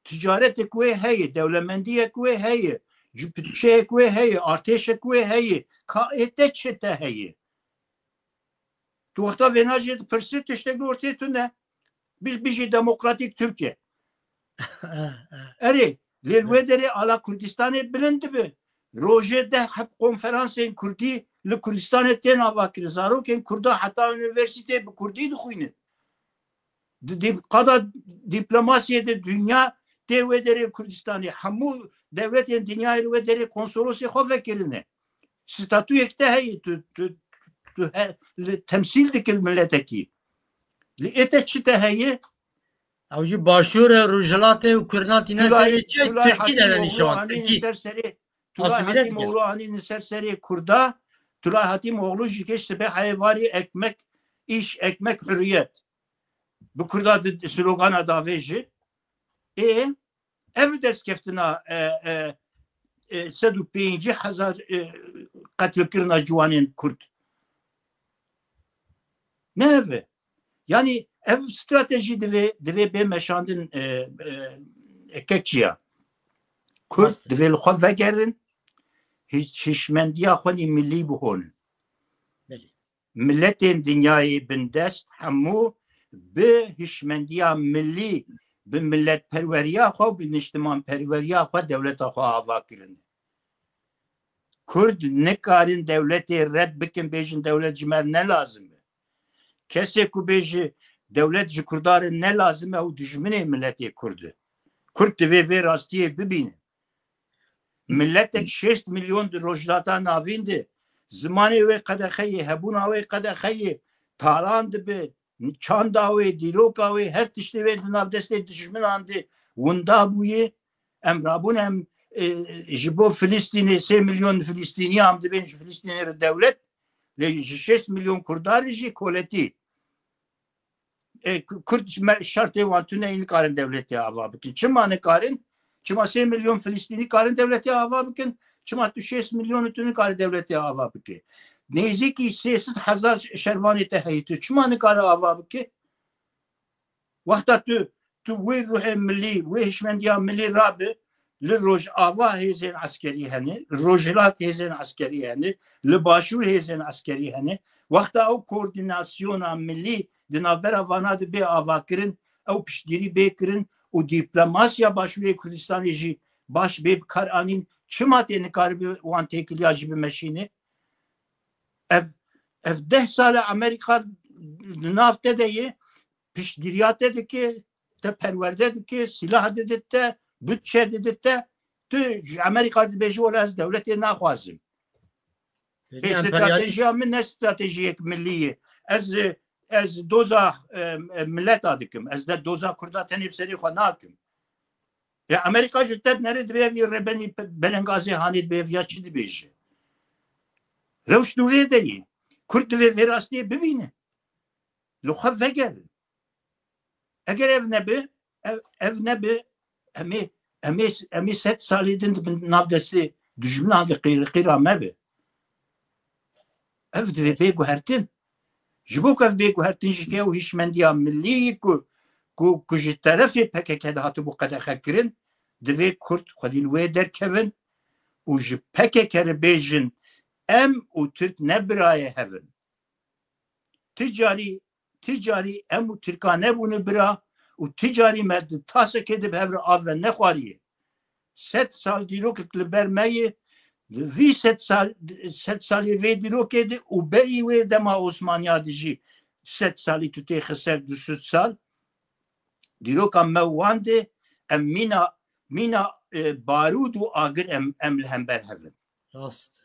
ticaretek wê heye, dewlemendiyek wê heye, cupçeyek wê heye, artêşek wê heye, ka ê te çi te heye? Tu wexta vêna jê dipirsî, tiştek li ortê tune. Bij-, bijî demokratîk Tirkiye. Erê, lê li wê derê ala Kurdistanê bilind dibe. Rojê deh heb konferansên Kurdî li Kurdistanê tên avakirin. Zarokên Kurda heta unîversîteyê bi Kurdî dixwînin. Di, di qada dîplomasiyê de dinya tê wê derê Kurdistanê. Hemû dewletên dinyayê li wê derê konsolosê xwe vekirine. Statuyek te heye, tu, tu, tu he, li temsîl dikir miletekî. Li ê te çi te heye? Ew jî başûr e, rojhilatê û Kurdan tîne serê çi? Tirkî de ne nîşan. Tirkî. Ser serê, Tulay Hatîmoğlu anîne ser serê Kurda. Tulay Hatîmoğlu jî keş sibe heye varî ekmek, iş, ekmek, hürriyet. Bi Kurda di slogana davêje. Ê, ev destkeftina, e, e, e, sed û pêncî hezar, e, qetilkirina ciwanên Kurd. Ne ev e. Yanî ev stratejî divê, divê bê meşandin, e, e, kek çi ya. Kurd divê li xwe vegerin, hiş-, hişmendiya xwe nî millî bihonin. Belê. Miletên dinyayê bindest hemû bi hişmendiya millî, bi miletperweriya xwe û bi niştimanperweriya xwe dewleta xwe ava kirine. Kurd nikarin dewletê red bikin, bêjin dewlet ji me re ne lazim e. Kesê ku bêje dewlet ji Kurdan re ne lazim e, ew dijminê miletê Kurd e. Kurd divê vê rastiyê bibînin. Miletek şêst milyon di Rojhilata Navîn de zimanê wê qedexe ye, hebûna wê qedexe ye, talan dibe, çanda wê, dîroka wê, her tiştê wê di nav destê dijminan de winda bûye. Em rabûn em, e, ji bo Filistînê sê milyon Filistîniya em dibên ji Filistînê re dewlet, lê ji şêst milyon Kurda re jî koletî. E, Ku-, Kurd ji me-, şertê wan tune, nikarin dewletê ava bikin. Çima nikarin? Çima sê milyon Filistînî karin dewletê ava bikin? Çima tu şêst milyon tu nikarin dewletê ava bike? Nêzîkî sê sed hezar şervanê te heye, tu çima nikare ava bike? Wexta tu, tu wê ruhê milî, wê hişmendiya milî rabi, li Rojava hêzên eskerî hene, li Rojhilat hêzên eskerî hene, li Başûr hêzên eskerî hene. Wexta ew koordînasyona milî di navbera vana de bê avakirin, ew piştgirî bê kirin û dîplomasiya Başûrê Kurdistanê jî baş bê bi kar anîn, çima tê nikaribe wan têkiliya jî bimeşîne? Ev, ev deh sal e Amerîka di nav te de ye, piştgiriya te dike, te perwerde dike, sîlah dide te, budçe dide te, tu ji Amerîka dibêjî, wela ez dewletê naxwazim. Ê, stratejiya min ne stratejiyek milî ye. Ez, ez doza, e, e, mileta dikim. Ez de doza Kurda tenê bi serê xwe nakim. Ya Amerîka ji te dinere, dibê ev yê rêbenî pe-, belengazê hanê, dibê ev ya çi dibêje? Rewş di vê de ye. Kurd divê vê rastiyê bibîne. Li xwe vegerin. Eger ev nebe, ev, ev nebe, em ê, em ê, em ê sed salî din di bin nav destê dijminan de qîr-, qîra me be. Ev divê bê guhertin. Ji bo ku ev bê guhertin jî ke ew hişmendiya milî ku, ku, ku ji terefê P K K de hatibû qedexe kirin, divê Kurd xwedî li wê derkevin û ji P K K re bêjin, em û Tirk ne birayê hev in. Ti carî, ti carî em û Tirka nebûne bira û ti carî me di tasekê de bi hev re av ve nexwariye. Sed sal dîrokek li ber me ye. Vî sed sal, sed salê vê dîrokê de û berî wê dema Osmaniya de jî sed salî tu têxe ser, du sed sal. Dîroka me wan de em mîna, mîna, e, barûd û agir em, em li hember hev in. Rast.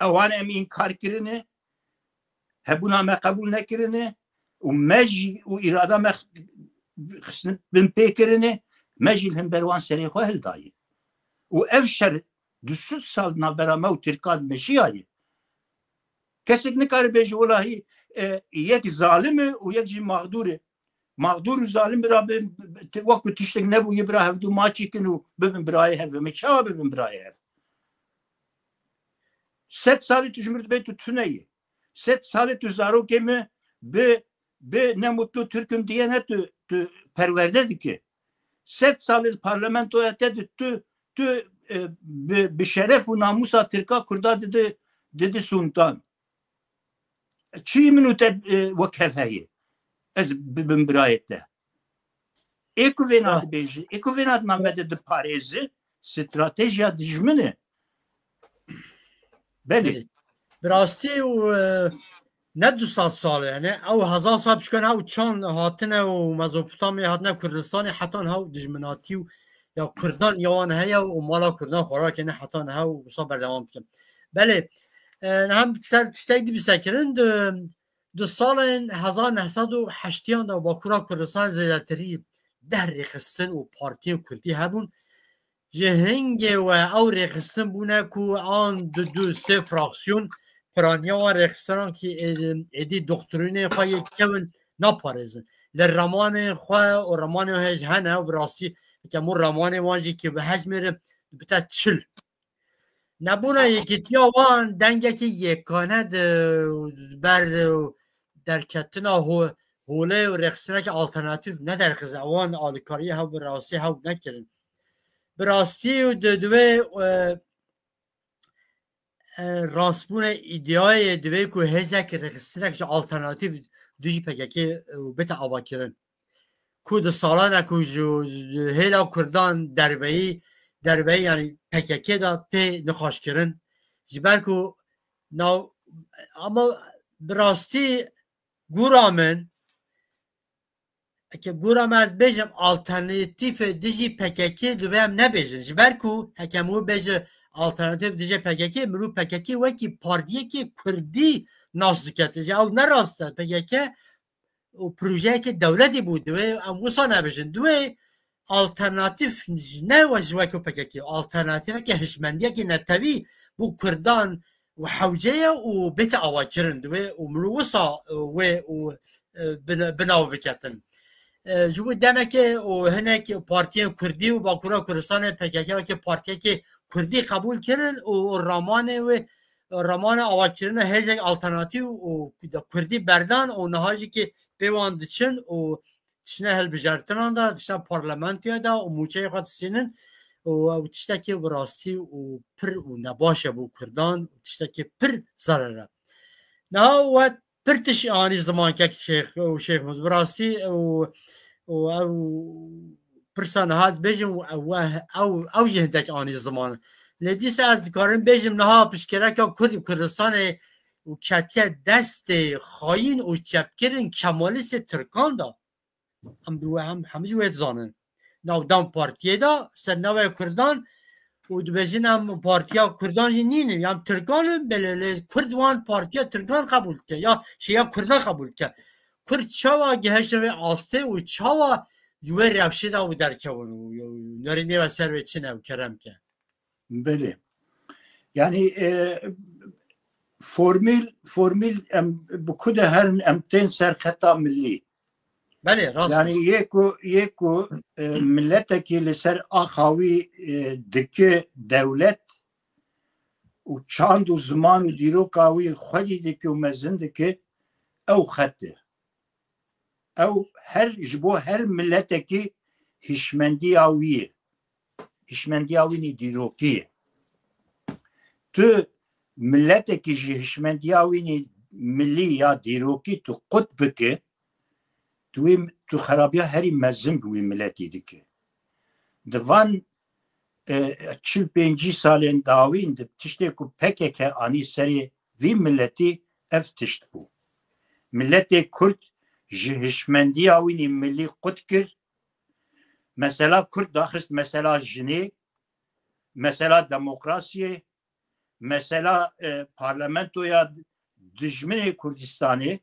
Ewan em înkar kirine, hebûna me qebûl nekirine û me jî û îrada me xistin bin pê kirine, me jî li hember wan serê xwe hildaye. Û ev şer du sed sal navbera me û Tirkan meşiyaye. Kesek nikare bêje, welahî, e, yek zalim e û yek jî mexdûr e. Mexdûr û zalim bira bin, wek ku tiştek nebûye bira hevdû maçî kin û bibin birayê hev. Me çawa bibin birayê hev? Sed salî tu ji min re dibê tu tune yî. Sed salî tu zarokê min bi, bi ne mutlu Türk'üm diyene tu, tu perwerde dike. Sed salî parlamentoya te di tu, tu, e, bi, bi şeref û namûsa Tirka Kurda didi, didi sûntan. Çi min û te, e, wek hev heye? Ez bibim birayê te. Ê ku vêna dibêje, ê ku vêna di nav me de diparêze, stratejiya dijmin e. Belê. Belê. Bi rastî û, e, ne du sed sal e, yani ew hezar sal pişkan ew çand hatine û Mezopotamya hatine Kurdistanê hetan hew dijminatî û ya Kurdan ya wan heye û mala Kurdan xwe rakene hetan hew wisa berdewam bikin. Belê, e, hem ser tiştek dî bisekirin, di, di salên hezar neh sed û heştiyan de Bakura Kurdistan zêdetirî deh rêxistin û partiyên Kurdî hebûn. Ji hingê we ew rêxistin bûne ku an du, du, sê fraksiyon, piraniya wan rêxistinan ki ê-, êdî doktrînê xwe yê kevin naparêzin. Li ramanê xwe û ramanê hêj hene û bi rastî, heke mû ramanê wan jî ki bi hejmêrin bite çil. Nebûna yekîtiya wan dengekî yekane di ber derketina ho-, holê û rêxistineke alternatîf nederxize. Wan alîkariyê hew bi rastî hew nekirin. Bi rastî û di, di wê, e, e, rastbûnê îdîayê divê ku hêzek rêxistinek ji alternatîf dijî P K K û bite avakirin. Ku di salane ku ji, ji hêla Kurdan derveyî, derveyî, yani P K K de tê nixweşkirin. Ji ber ku nav, ama bi rastî gura min, eke gura me ez bêjim, alternatîfê dijî P K K divê em nebêjin. Ji ber ku heke mirov bêje alternatîf dijî P K K, mirov P K K wekî partiyekê Kurdî nas dike. Ji ew ne rast e. P K K û projeyekê dewletî bû. Divê em wisa nebêjin. Divê alternatîf ne we ji wekî P K K, alternatîfeke hişmendiyekê netewî bo Kurdan û hewce ye û bête avakirin. Divê û mirov wisa, e, wê û, e, bi, bi nav biketin. E, ji bo demekê û hinek partiyên Kurdî û Bakura Kurdistanê P K K wekî partiyekê Kurdî qebûl kirin û, û ramanê wê, ramana avakirina hêzek alternatîf û Kurdî berdan û niha jî ki pê wan diçin û tiştine hilbijartinan de, tiştine parlamentoya de û mûçeyê xwe distînin û ew tiştekê bi rastî û pir û nebaş e bo Kurdan û tiştekê pir zerer e. Niha we pir tişt anî ziman kek Şêx û Şêx Muz bi rastî û, û ew pirsa niha dibêjin û ew, ew, ew jî hindek anî ziman. Lê dîsa ez dikarim bêjim niha piştgirêka Kurd û Kurdistanê û ketiye destê xayîn û çepkirin Kemalîstê Tirkan de. Em bi we hem, hemî jî wê dizanin. Navdan partiyê de ser navê Kurdan û dibêjin em partiya Kurdan jî nînin. Yan Tirkan in, belê lê Kurd wan partiya Tirkan qebûl dike. Ya şêya Kurdan qebûl dike. Kurd çawa gihiştin vê astê û çawa ji wê rewşê de û derkevin û, û nerî nêve ser wê çi ne û kerem ke. Belê. Yani, e, formîl, formîl em bi ku de herin em tên ser xeta millî. Belê, rast e. Yani yê ku, yê ku, e, miletekî li ser axa wî, e, dike dewlet û çand û ziman û dîroka wî xwedî dike û mezin dike, ew xet e. Ew her, ji bo her miletekî hişmendiya wî ye. Hişmendiya wî nî dîrokî ye. Tu miletekî ji hişmendiya wî nî milî ya dîrokî tu qut bike, tu wî, tu xerabiya herî mezin bi wî miletî dike. Di van, e, çil pêncî salên dawîn de tiştê ku P K K anî serê vî miletî ev tişt bû. Miletê Kurd ji hişmendiya wî nî milî qut kir. Mesela Kurd daxist mesela jinê, mesela demokrasiyê, mesela, e, parlamentoya dijminê Kurdistanê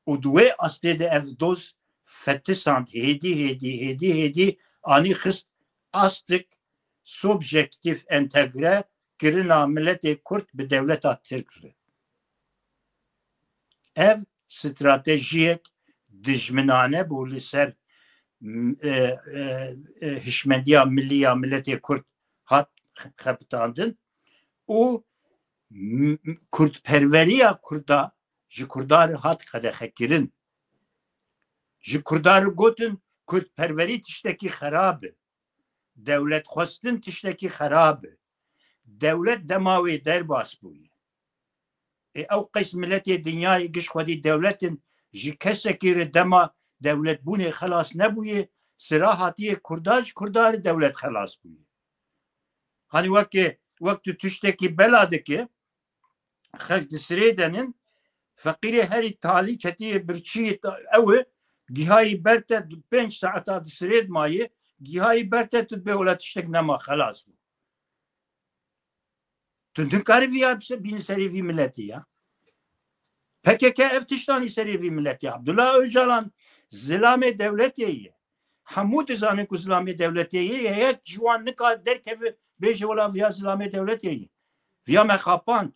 û di wê astê de ev doz fetisand, hêdî, hêdî, hêdî, hêdî anî xist astik subjektîf entegre kirina miletê Kurd bi dewleta Tirk re. Ev stratejiyek dijminane bû li ser, m-, e, e, e, hişmendiya milî ya miletê Kurd hat xebitandin û m-, m-, kurdperweriya Kurda ji Kurdan re hat qedexekirin. Ji Kurdan re gotin, kurdperwerî tiştekî xerab e. Dewlet xwestin tiştekî xerab e. Dewlet dema wê derbas bûye. Ê ew qeys miletê dinyayê giş xwedî dewlet in, ji kesekî re dema dewletbûnê xelas nebûye, sira hatiye Kurdan, ji Kurdan re dewlet xelas bûye. Hani weke, wek tu tiştekî bela dike, xelk di sirê denin, feqîrê herî talî ketiye birçiyê ew e, gihayî berte pênc saeta di sirê dimayê, gihayî berte tu dibê wela tiştek nema, xelas bû. Tu nikarî viya bînî serê vî miletî ya. P K K ev tiştanî serê vî miletî. Abdullah Öcalan zilamê dewletê ye. Hemû dizanin ku zilamê dewletê ye. Yek ji wan nika derkeve bêje wela viya zilamê dewletê ye. Viya me xapand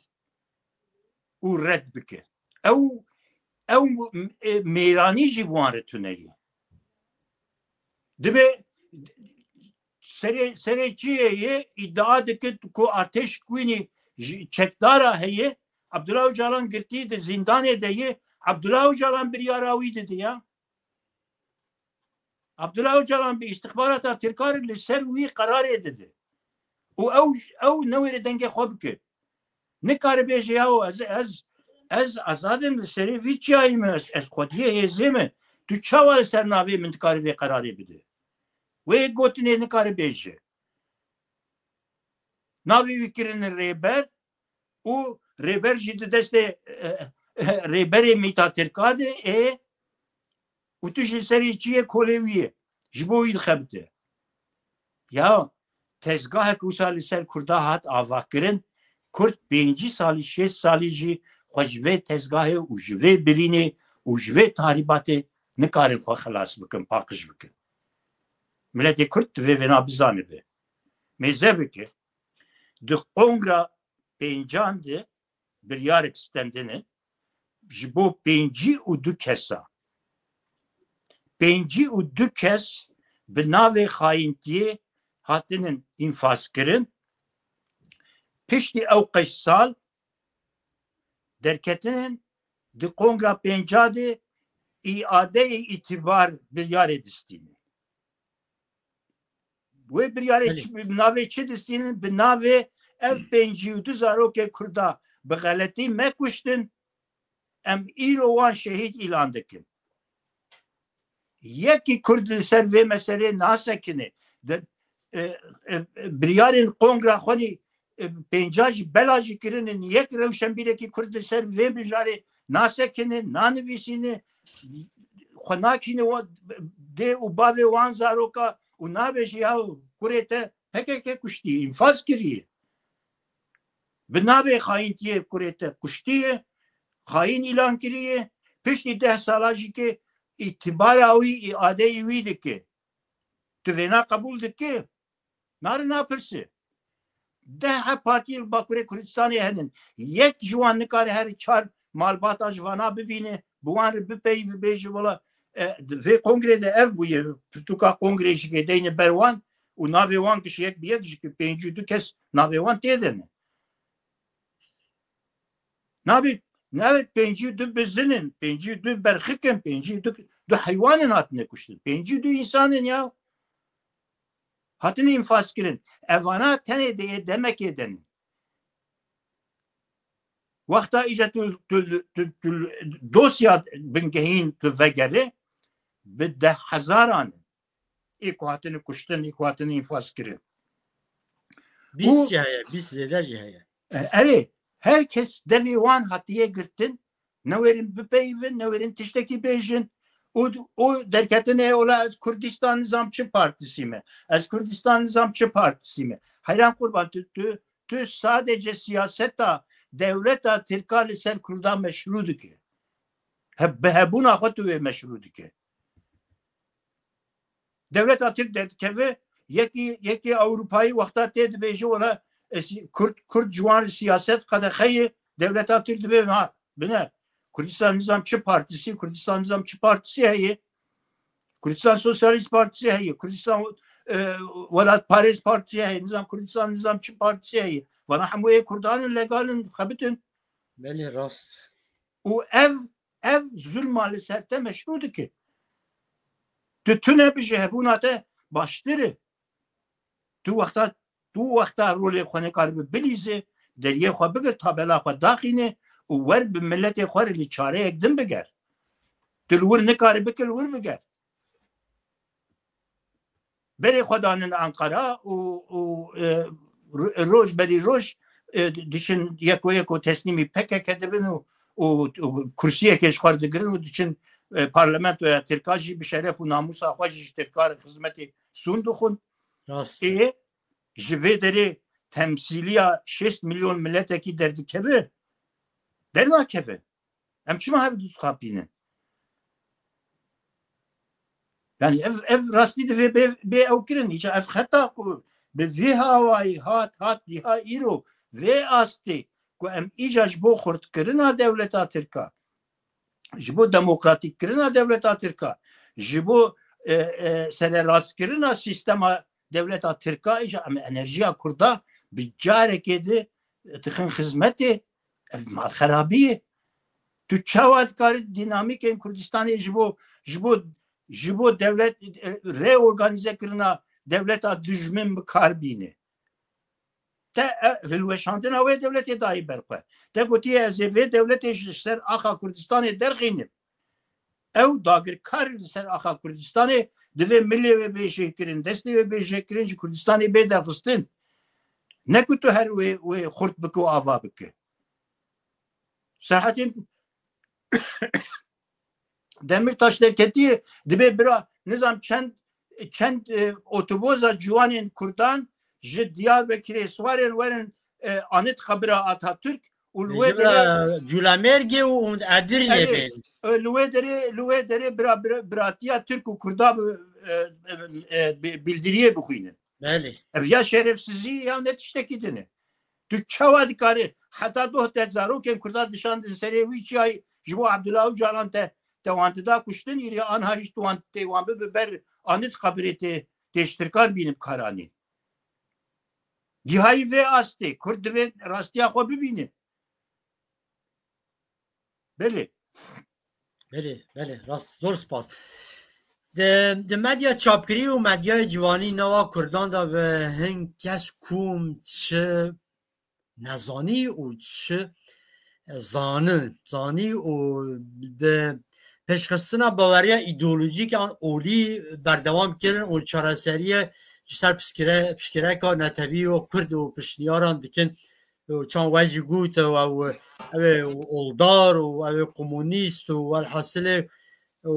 û red bike. Ew, ew, e, mêranî jî bi wan re tune ye. Dibe serê, serê çiyê ye, îdia dike ku artêş kwînî ji çekdara heye, Abdullah Öcalan girtî di zîndanê de ye, Abdullah Öcalan biryara wî dide ya. Abdullah Öcalan bi îstixbarata Tirkan re li ser wî qerarê dide. Û ew, ew newêre dengê xwe bike. Nikare bêje, yaw, ez, ez, ez azad im, li serê vî çiyayî me, ez, ez xwediyê hêzê me. Tu çawa li ser navê min dikarî vê qerarê bide? Wê gotinê nikare bêje. Navê wî kirine rêber û rêber jî di destê, e, e, rêberê mîta Tirka de ê û tu jî serê çiyê kolê wî ye. Ji bo wî dixebite. Ya tezgahek wisa li ser Kurda hat avakirin, Kurd pêncî salî, şêst salî jî xwe ji vê tezgahê û ji vê birînê û ji vê tahrîbatê nikarin xwe xelas bikin, paqij bikin. Miletê Kurd divê vêna bizanibe. Mêze bike, di kongra pêncan de biryarek stendine ji bo pêncî û du kesa. Pêncî û du kes bi navê xayintiyê hatinin înfazkirin. Piştî ew qeş sal derketinin di kongra pênca de îadeyê îtîbar biryarê distînin. Wê biryarê çi, bi navê çi distînin? Bi navê ev pêncî û du zarokê Kurda bi xeletî me kuştin, em îro wan şehîd îlan dikin. Yekî Kurd li ser vê meselê nasekine. De, e, e, e, biryarên kongra xwenî, e, pênca jî bela jî kirinin. Yek rewşenbîrekî Kurd li ser vê mijarê nasekine, nanivîsîne, xwe nakîne wa-, dê û bavê wan zaroka û nabêje ya kurê te P K K kuştiye, înfaz kiriye. Bi navê xayintiyê kurê te kuştiye, xayîn îlan kiriye, piştî deh sala jî ke îtibara wî, îadeyê wî dike. Tu vêna qebûl dike? Nare napirse. Deh heb partiyê li Bakurê Kurdistanê henin. Yek ji wan nikare her çar malbata ji vana bibîne, bi wan re bipeyive, bêje, wela, e, di vê kongrê de ev bûye, pirtûka kongrê jî ke deyne ber wan û navê wan giş yek bi yek jî ke pêncî û du kes navê wan tê de ne. Nabê, nabê pêncî û du bizin in, pêncî û du berxik in, pêncî û du, du heywan in hatine kuştin. Pêncî û du însan in ya. Hatine înfaz kirin. Evana tenê de yê demekê de ne. Wexta îca tu, tu, tu, tu dosya bingehîn tu vegere, bi deh hezaran in. Ê ku hatine kuştin, ê ku hatine înfaz kirin. Bîst jî heye, bîst zêde jî heye. E, erê, her kes devê wan hatiye girtin, newêrin bipeyivin, newêrin tiştekî bêjin. Û, û derketine, ola ez Kurdistan nizam çi partisî me? Ez Kurdistan nizam çi partisî me? Heyran qurban, tu, tu, tu sadece siyaseta dewleta Tirka li ser Kurda meşrû dike. He, bi hebûna xwe tu wê meşrû dike. Dewleta Tirk derdikeve, yekî, yekî Ewropayî wexta tê dibêje, wela, e, si-, Kurd, Kurd ji wan re siyaset qedexeyê, dewleta Tirk dibê, ha, bine. Kurdistan Nizam çi partisî, Kurdistan Nizam çi partisî heye? Kurdistan Sosyalist Partisi heye, Kurdistan, e, Welatparêz Partisi heye, nizam Kurdistan Nizam çi partisi heye? Vana hemû ê Kurdan in, legal in, xebitin. Belê, rast. Û ev, ev zulma li ser te meşrû dike. Tu tune bijî, hebûna te baştir e. Tu wexta, tu wexta rolê xwe nikaribî bilîzî, deriyê xwe bigir, tabela xwe daxîne û wer bi miletê xwe re li çareyek din biger. Tu li wir nikarî bike, li wir biger. Berê xwe danin Ankara û, û, e, ro-, roj berî roj e, diçin yeko yeko teslîmî P K K dibin û, û, û kursiyekê ji xwe digirin û diçin, e, parlamentoya Tirka jî bi şeref û namûsa xwe jî ji Tirka re xizmetê sûn dixwin. Rast e. Ê, ji vê derê temsîliya şêst milyon miletekî derdikeve, dernakeve. Em çima hev dixapînin? Yani ev, ev rastî divê bê, bê ew kirin. Îca ev xeta ku bi vî hawayî hat, hat diha îro vê astê ku em îca ji bo xurtkirina dewleta Tirka, ji bo demokratîkkirina dewleta Tirka, ji bo, e, e, sererastkirina sîstema dewleta Tirka, îca em enerjiya Kurda bi carekê di dixin xizmetê, ev malxerabî ye. Tu çawa dikarî dînamîkên Kurdistanê ji bo, ji bo, ji bo dewlet, e, reorganîze kirina dewleta dijmin bi kar bîne? Te, e, hilweşandina wê dewletê dayî ber xwe. Te gotiye, ez ê vê dewletê ji ser axa Kurdistanê derxînim. Ew dagirkar li ser axa Kurdistanê divê milê wê bê jêkirin, destê wê bê jêkirin, ji Kurdistanê bê derxistin. Ne ku tu her wê, wê xurt bike û ava bike. Serhatên Demirtaş derketiye, dibê bira, nizam çend, çend, e, otoboza ciwanên Kurdan ji Diyarbekirê siwarên werin, e, anît xebira Atatürk û li wê derê Cûlemêrgê û Edirnê bê. E, li wê derê, li wê derê bira, bira, biratiya Tirk û Kurda bi, e, e, e, bi, bildiriyê bixwînin. Belê. Ev ya şerefsizî ya ne tiştekî din e. Tu çawa dikarî heta doh te zarokên Kurda dişandin serê wî çiyayî ji bo Abdullah Ocalan te, te wan dida kuştin, îrê anha jî tu wan tê wan bibe ber anît xebirê tê, tê ji Tirkar bînin bi karanî. Gihayî vê astê, Kurd divê rastiya xwe bibîne. Belê. Belê, belê, rast, zor spas. Di, di medya çapkirî û medyayê ciwanî nava Kurdan de bi hin kes kûm çi nezanî û çi zanî, zanî û bi pêşxistina baweriya îdeolojîk an olî berdewam kirin û çareseriyê ji ser pişkire-, pişkireka netewî û Kurd û pişniyaran dikin. Û çan we jî got, ew, ew ê oldar û ew ê komunîst û welhasilê û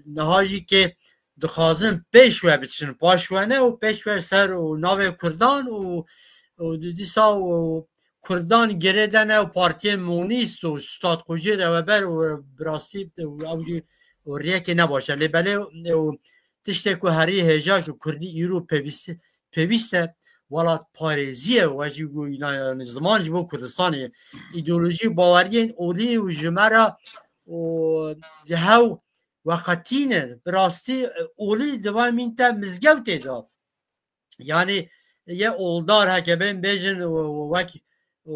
niha jî kê dixwazin pêş we biçin, paş we ne û pêş we ser û navê Kurdan û, û dîsa û Kurdan girê de ne û partiyên monîst û Stad Qujê de we ber û bi rastî û ew jî û riyekê ne baş e. Lê belê û tiştê ku herî hêja ku Kurdî îro pêwîst, pêwîst e welatparêzî ye, we jî got, îna, yanî ziman ji bo Kurdistanê ye. Îdeolojî, baweriyên olî û ji me re û ji hew veqetî ne. Bi rastî, e, olî di van mîn te mizgewtê de. Yanî yê oldar heke bên bêjin û, û wek û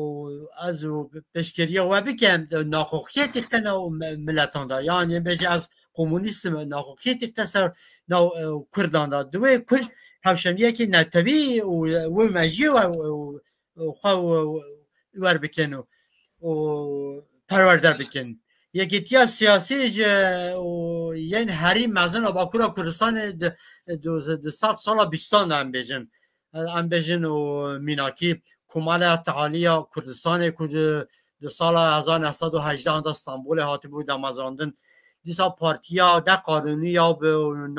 ez û pêşkêriya we bikim, naxoxiyê têxte nav me-, miletan de. Yanî bêje ez komunîst im, naxoxiyê têxte ser nav, e, Kurdan de. Divê Kurd hevşemiyekî netewî û, û mejiyê we, û, û xwe û, û wer bikin û, û perwerde bikin. Yekîtiya siyasî ji û yên herî mezin a Bakura Kurdistanê di, di, di sed sala bîstan de em bêjin. Em bêjin û mînakî Komala Tealiya Kurdistanê ku di, di sala hezar neh sed û hejdehan de Stenbolê hatibû damezrandin. Dîsa partiya neqanûnî ya bi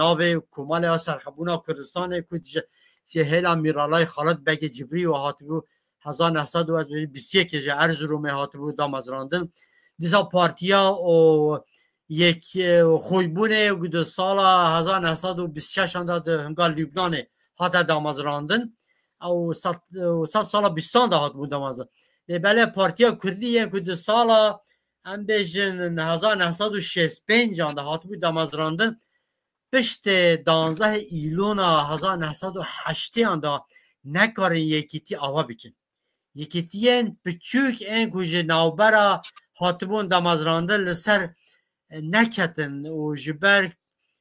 navê Komala Serxebûna Kurdistanê ku ji, ji hêla Mîralayê Xalid Begê Cibrî û hatibû hezar neh sed û bîst yekê ji Erzurumê hatibû damezrandin. Dîsa partiya û yek, e, xwîbûnê ku di sala hezar neh sed û bîst şeş de di hinga Lubnanê hate damezrandin. Ew sed, ew sed sala bîstan de hatibû damezrandin. Lê belê Partiya Kurdî yên ku di sala, em bêjin, hezar neh sed û şêst pêncan de hatibû damezrandin, piştê danzdehê Îlona hezar neh sed û heştêyan de nekarin yekîtî ava bikin. Yekîtiyên piçûk ên ku ji navbera hatibûn damezrandin li ser, e, neketin û ji ber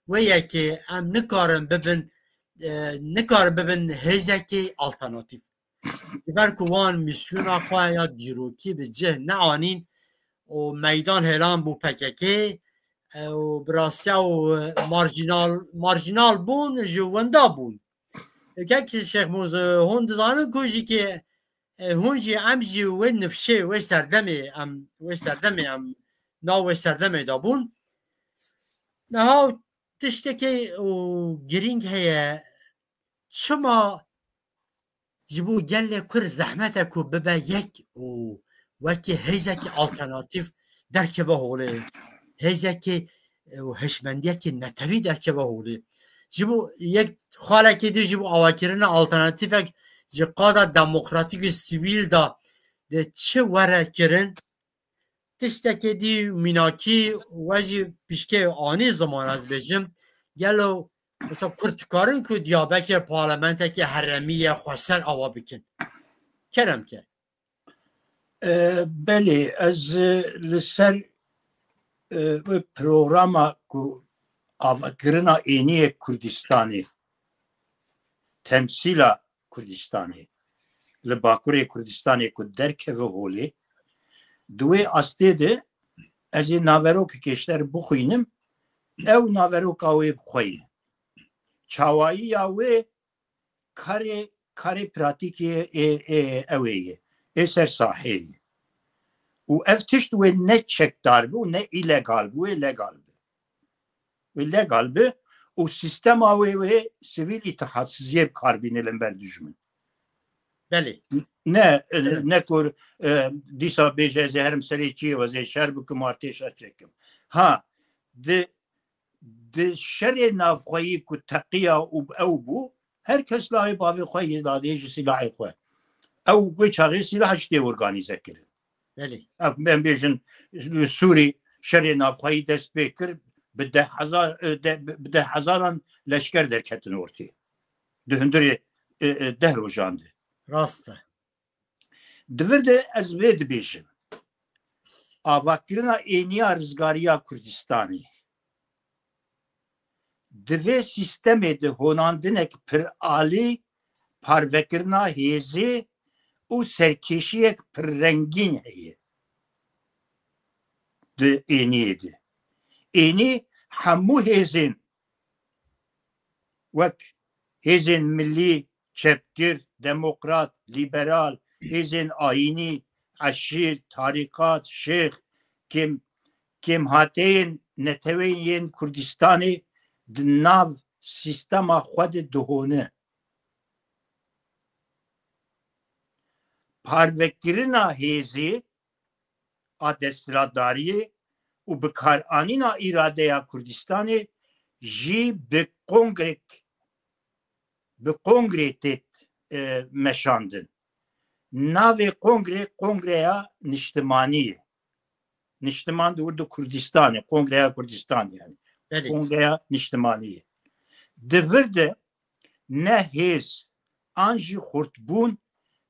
wê yekê em nikarin bibin, e, nikarin bibin hêzekê alternatîf. Ji ber ku wan mîsyona xwe ya dîrokî bi cih neanîn û meydan hêlan bû P K K, e, û bi rastiya û marjînal, marjînal bûn, ji winda bûn. Kek Şêx Mûz, hûn dizanin ku jî kê, E, hûn jî, em jî wê nifşê, wê serdemê, em, wê serdemê, em nav wê serdemê de bûn. Niha tiştekê û girîng heye, çima ji bo gelê Kurd zehmet e ku bibe yek û wekî hêzekî alternatîf derkeve holê, hêzekî, e, û hişmendiyekî netewî derkeve holê. Ji bo yek xalekê dî, ji bo avakirina alternatîfek ji qada demokratîk û sivîl de, de çi were kirin? Tiştekê dî mînakî we jî pişkê anî ziman, ez bêjim, gelo mesela Kurd dikarin ku diyabekê parlamentekê herêmî ye xweser ava bikin? Kerem ke. E, belê, ez, e, li ser, e, programa ku avakirina êniyê Kurdistanê, temsîla Kurdistanê, li Bakurê Kurdistanê ku derkeve holê, di wê astê de ez ê naverokekê ji te re bixwînim, ew naveroka wê bi xwe ye. Çawayiya wê karê, karê pratîkê ê, ê, ew ê ye, ê ser saheyê ye. Û ev tişt wê ne çekdar bi û ne îlegal bi, wê legal bi. Wê legal bi û sîstema wê, wê sivîl îtihadsiziyê bi kar bîne li ber dijmin. Belê. Ne, e, Evet. ne ku, e, dîsa bêje ez ê herim serê çiyê, ez ê şer bikim, artêşa çekim. Ha, di, di şerê navxweyî ku teqiya û ew bû, her kes layê bavê xwe yê dadê ji sîlahê xwe. Ew wê çaxê sîlah ji tê organîze kirin. Belê. Em bêjin, li Sûrî şerê navxweyî dest pê kir, bi deh hezar, e, de, bi deh hezaran leşker derketin ortê. Di hundirê, e, e, deh rojan de. Rast e. Di vir de ez vê dibêjim. Avakirina êniya rizgariya Kurdistanê. Di vê sîstemê de honandinek piralî, parvekirina hêzê û serkêşiyek pirrengîn heye. Di êniyê de. Ênî hemû hêzên wek hêzên milî, çepgir, demokrat, lîberal, hêzên ayînî, eşîr, tarîqat, şêx, kêm, kêmhateyên neteweyên yên Kurdistanê di nav sîstema xwe de dihone. Parvekirina hêzê a desthilatdariyê û bikaranîna îradeya Kurdistanê jî bi kongrek, bi kongrê têt, e, meşandin. Navê kongrê, Kongreya Niştimanî ye. Niştiman di wir de Kurdistanê, Kongreya Kurdistanê yani. Belê. Kongreya Niştimanî ye. Di vir de ne hêz an jî xurtbûn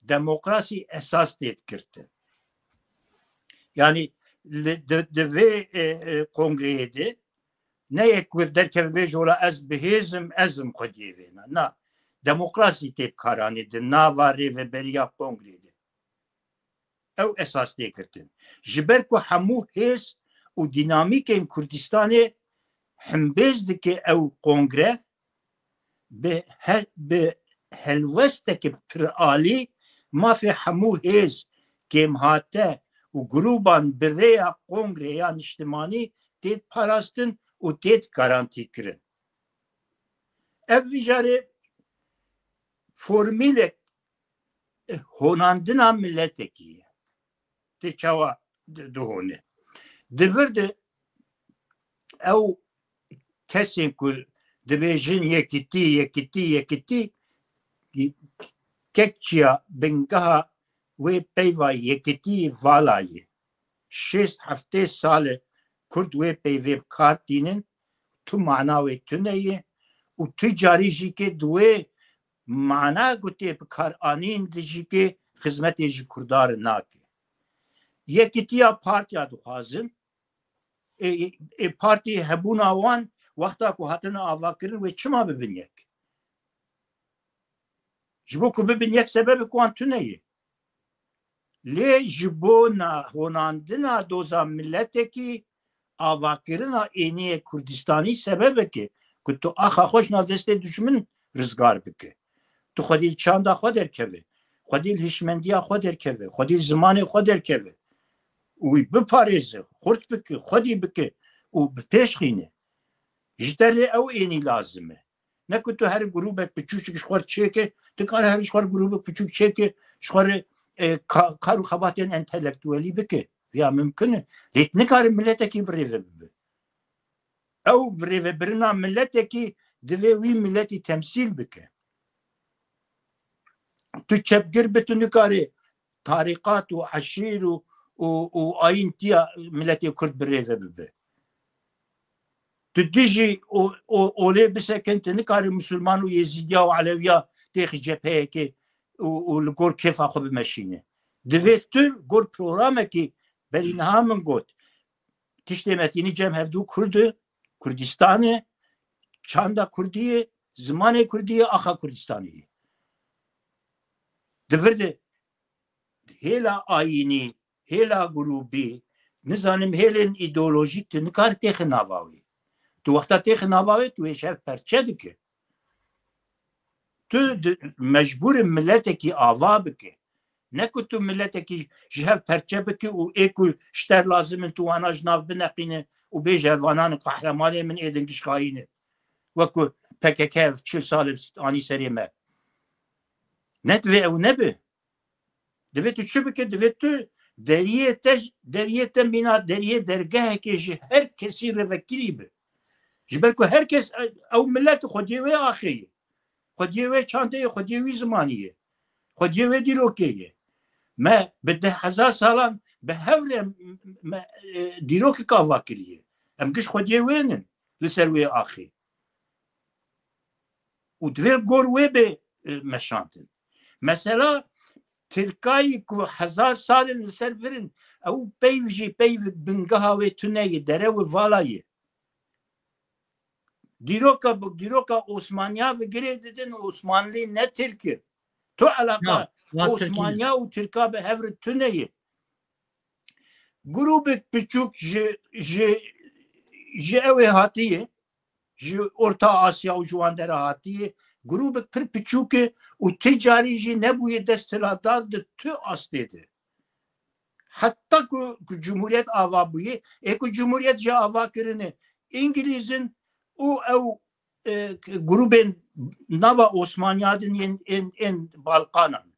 demokrasî esas tê girtin. Yani li, di, di vê, e, e, kongreyê de ne yek ku derkeve bêje, wela ez bi hêz im, ez im xwediyê vêna. Na, demokrasî tê bikaranî di nava rêveberiya kongreyê de. Ew esas tê girtin. Ji ber ku hemû hêz û dînamîkên Kurdistanê hembêz dike ew kongre, bi he-, bi helwesteke piralî mafê hemû hêz, kêmhate û grûban bi rêya kongreya niştimanî têt parastin û têt garantî kirin. Ev vî carê formîlek honandina miletekî ye. Tê çawa di-, dihone? Di vir de ew kesên ku dibêjin yekitî, yekitî, yekitî, kekçiya bingeha wê peyva yekitî vala ye. Şêst heftê sal e Kurd wê peyvê bi kar tînin, tu mana wê tune ye û tu carî jî ke di wê mana ku tê bi kar anîn de jî ke xizmetê ji Kurdan re nake. Yekitiya partiya dixwazin, ê, ê, ê partî hebûna wan wexta ku hatine avakirin wê çima bibin yek? Ji bo ku bibin yek sebebek wan tune ye. Lê ji bo na-, honandina doza miletekî, avakirina êniyê Kurdistanî sebebek e ku tu axa xwe ji nav destê dijmin rizgar bike. Tu xwedî li çanda xwe derkeve. Xwedî li hişmendiya xwe derkeve, xwedî li zimanê xwe derkeve û wî biparêze, xurt bike, xwedî bike û bi pêş xîne. Ji te lê ew ênî lazim e. Ne ku tu her grûbek piçûçik ji xwe re çêke, tu kare her ji xwe re grûbek piçûk çêke, ji xwe re, e, ka-, kar û xebatên entelektuelî bike. Viya mimkun e. Lê tu nikare miletekî birêve bibe. Ew birêvebirina miletekî divê wî miletî temsîl bike. Tu çepgir bi, tu nikarî tarîqat û eşîr û, û, û ayîn tiya miletê Kurd birêve bibe. Tu dijî o, o, olê bisekin, tu nikarî Musulman û Yezîdiya û Elewiya têxî cepheyekê û, û li gor kêfa xwe bimeşîne. Divê tu gor programekî, berî niha min got, tiştê me tînî cem hevdû Kurd e, Kurdistan e, çanda Kurdî ye, zimanê Kurdî ye, axa Kurdistanê ye. Di vir de hêla ayînî, hêla grûbî, nizanim hêlên îdeolojîk tu nikare têxe nava wê. Tu wexta têxe nava wê, tu wê ji hev perçe dike. Tu di-, mecbûr e miletekî ava bike. Ne ku tu miletekî ji hev perçe bike û ê ku ji te re lazim in tu wana ji nav bineqîne û bêje, ev vanan in qehremanê min, ê din giş xayîn in. Wek ku P K K ev çil sal anî serê me. Ne divê ew nebe. Divê tu çi bike? Divê tu deriyê te, deriyê te mîna deriyê dergehekê ji her kesî re vekirî be. Ji ber ku her kes, e, ew milet xwediyê wê axê ye. Xwediyê wê çandê ye, xwediyê wî zimanî ye. Xwediyê wê dîrokê ye. Me bi deh hezar salan bi hev re me, e, dîrokek ava kiriye. Em giş xwediyê wê nin li ser wê axê. Û divê gor wê bê, e, meşandin. Mesela Tirkayî ku hezar sal in li ser vir in, ew peyv jî peyv bingeha wê tune ye, dere wê vala ye. Dîroka, bi dîroka Osmaniya ve girê didin, Osmanlî ne Tirk e. Tu elaka Ya, ya Tirkî ne. Osmaniya û Tirka bi hev re tune ye. Grûbek piçûk ji, ji, ji ew ê hatiye, ji Orta Asya û ji wan dera hatiye. Grûbek pir piçûk e û ti carî jî nebûye desthilatdar di tu astê de. Heta ku, ku cumhuriyet ava bûye, ê ku cumhuriyet jî ava kirine Îngilîz in û ew, e, grûbên nava Osmaniya din yên, ên, ên Balkanan.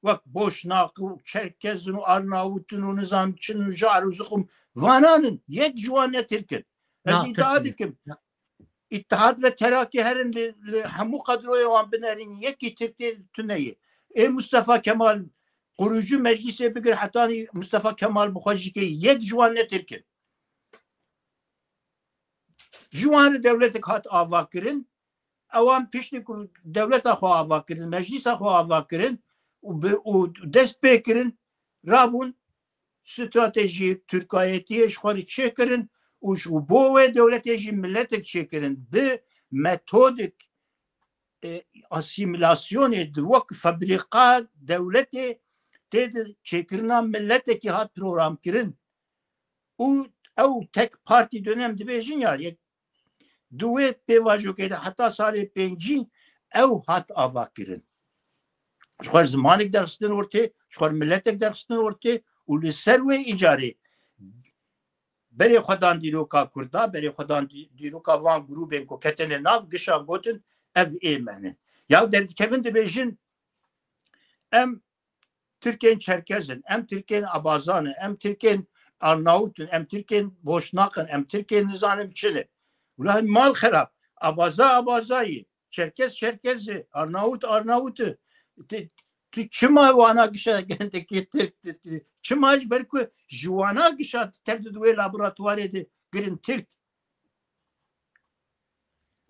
Wek Boşnak û Çerkez in û Arnavut in û nizam çin û jar û ziqum vanan in. Yek ji wan ne Tirk in. Ez Na, îdia Tirk in. dikim. Na. Îtihad ve Terakî herin li, li hemû kadroyê wan binerin, yekî Tirk tê tune ye. Ê Mustafa Kemal, kurucu meclisê bigir hetanî Mustafa Kemal bi xwe jî ke yek ji wan ne Tirk in. Ji wan re dewletek hat ava kirin. Ewan piştî ku dewleta xwe ava kirin, meclisa xwe ava kirin û bi, û dest pê kirin, rabûn stratejî Tirkayetiyê ji xwe re çêkirin û ji, û bo wê dewletê jî miletek çêkirin. Bi metodik, e, asîmîlasyonê di wek fabrîqa dewletê tê de çêkirina miletekî hat programkirin. Û ew tek partî dönem dibêjin ya, yek, di wê pêvajoyê de heta salê pêncî ew hat ava kirin. Ji xwe zimanek derxistin ortê, ji xwe miletek derxistin ortê û li ser wê îcarê berê xwe dan dîroka Kurda, berê xwe dan dî-, dîroka van grûbên ku ketine nav, gişan gotin, ev ê me ne. Ya derdikevin dibêjin, em Tirkên Çerkez in, em Tirkên Abazan in, em Tirkên Arnawut in, em Tirkên Boşnak in, em Tirkên nizanim çi ne. Wela mal xerab. Abaza Abaza ye. Çerkez Çerkez e. Arnawut Arnawut e. Ti, tu çima wana gişa gendekê Tirk, ti, ti, çima ji ber ku ji wana gişa tev di wê laboratuvarê de girin Tirk.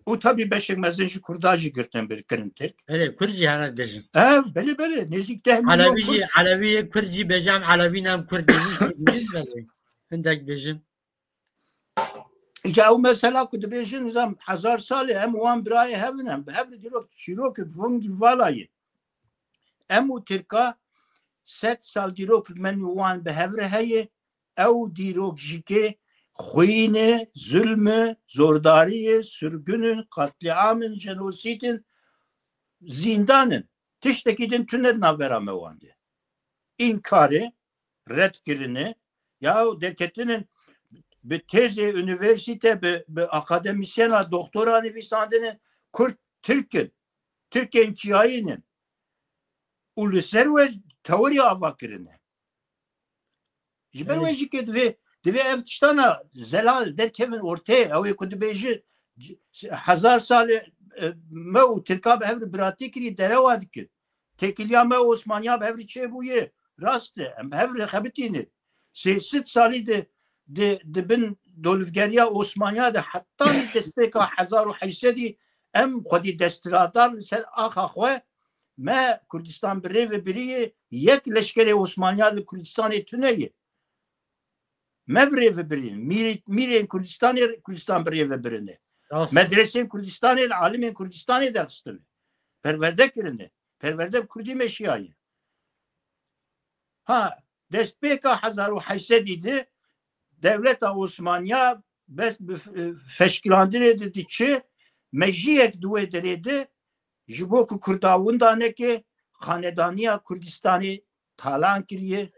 Û tabî beşek mezin ji Kurda jî girtin bir kirin Tirk. Belê, Kurd jî hene dibêjin. Ev, belê, belê, nêzîk deh milyon Elewî jî, Kurd. Elewî yê Kurd jî bêjin, Elewî ne em Kurd dibêjin, Kurd dibêjin, belê. Hindek bêjin. Îca ew mesela ku dibêjin, nizam hezar salê em wan birayê hev in, em bi hev re dîrok, çîrokek vungî vala ye. Em û Tirka sed sal dîrokek me nû wan bi hev re heye. Ew dîrok jî ke xwîn e, zulm e, zordarî ye, sirgûn in, qetlîam in, jenosîd in, zîndan in. Tiştekî din tune di navbera me wan de. Înkarê, red kirine, ya derketinin bi têzê unîversîte, bi, bi akademîsyena doktora nivîsandine, Kurd Tirk in, Tirkên çiyayî nin. Û li ser we teoriya ava kirine. Ji ber wê jî ke divê, divê ev tiştana zelal derkevin ortê, ew ê ku dibêji, c-, hezar salê, e, me û Tirka bi hev re biratî kirî, derewa dikin. Têkiliya me û Osmaniya bi hev re çêbûye, rast e, em bi hev re xebitîne. Sê sed salî di, di, di bin dolivgeriya Osmaniya de, heta li destpêka hezar û heyşt sedî em xwedî desthilatdar li ser axa xwe, me Kurdistan bi rê ve birî ye, yek leşkerê Osmaniya li Kurdistanê tune ye. Me bi rê ve birîn. Mîrê-, mîrên Kurdistanê, Kurdistan bi rê ve birine. Rast. Medresên Kurdistanê li alimên Kurdistanê derxistine. Perwerde kirine. Perwerde bi Kurdî meşiyaye. Ha, destpêka hezar û heyşt sedî de dewleta Osmaniya bes bi f-, feşkilandinê de diçi, mejiyek di wê derê de ji bo ku Kurda winda neke, xanedaniya Kurdistanê talan kiriye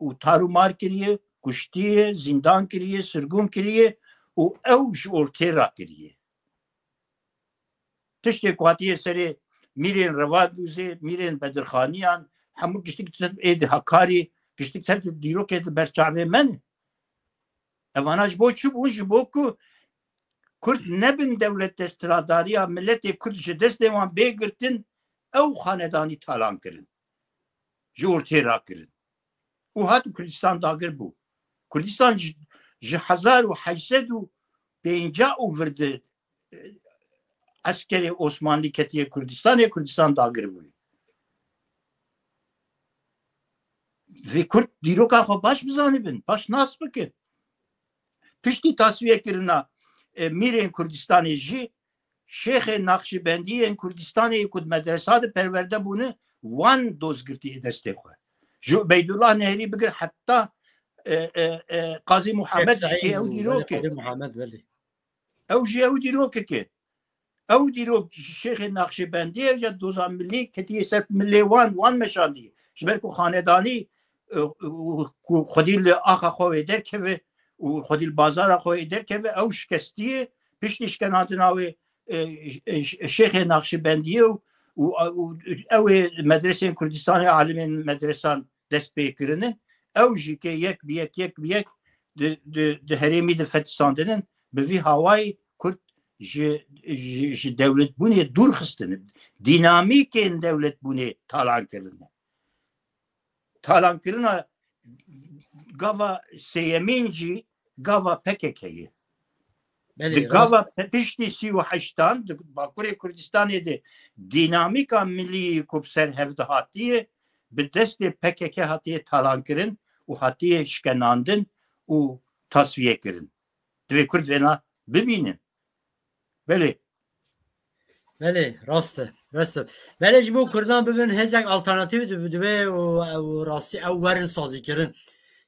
û tar û mar kiriye, kuştiye, zîndan kiriye, sirgûn kiriye û ew ji ortê rakiriye. Tiştê ku hatiye serê mîrên Revandûzê, mîrên Bedirxaniyan, hemû giştik ê di Hakarî, giştik ser dîrokê di ber çavê me ne. Evana ji bo çi bûn? Ji bo ku Kurd nebin dewlet desthilatdariya miletê Kurd ji destê wan bê girtin, ew xanedanî talan kirin. Ji ortê rakirin. Û hat Kurdistan dagir bû. Kurdistan ji, ji hezar û heyşt sed û pêncî û vir de, e, eskerê Osmanlî ketiye Kurdistanê, Kurdistan dagir bûye. Vê Kurd dîroka xwe baş bizanibin, baş nas bikin. Piştî tasfiye kirina, e, mîrên Kurdistanê jî şêxê Naqşîbendî yên Kurdistanê ku di medresa de perwerde bûne, wan doz girtiye destê xwe. Ji Ubeydullah Nehrî bigir heta, e, e, e, Qazî Muhammed jî ew dîrok e. Qazî Muhammed, belê. Ew jî ew dîrokek e. Ew dîrok Şêxê Naqşîbendî ye, ya doza milî ketiye ser milê wan, wan meşandiye. Ji ber ku xanedanî, e, ku xwedî li axa xwe wê derkeve û xwedî li bazara xwe wê derkeve, ew şikestiye, piştî şkenandina wê, e, e, Şêxê Naqşîbendiyê û, û, û ew ê medresên Kurdistanê, alimên medresan dest pê kirinin. Ew jî ke yek bi yek, yek bi yek di, di, di herêmî de fetisandinin, bi vî hawayî Kurd ji, ji, ji dewletbûnê dûr xistinin. Dînamîkên dewletbûnê talan kirine. Talankirina gava sêyemîn jî gava P K K ye. Belê, di gava pe-, piştî sî û heştan di Bakurê Kurdistanê de dînamîka milî ku bi ser hev dihatiye, bi destê P K K hatiye talankirin û hatiye şkenandin û tasfiye kirin. Divê Kurd vêna bibînin. Belê. Belê, rast e, rast e. Belê, ji bo Kurdan bibin hêzek alternatîf di-, divê û, û rastî ew werin sazîkirin.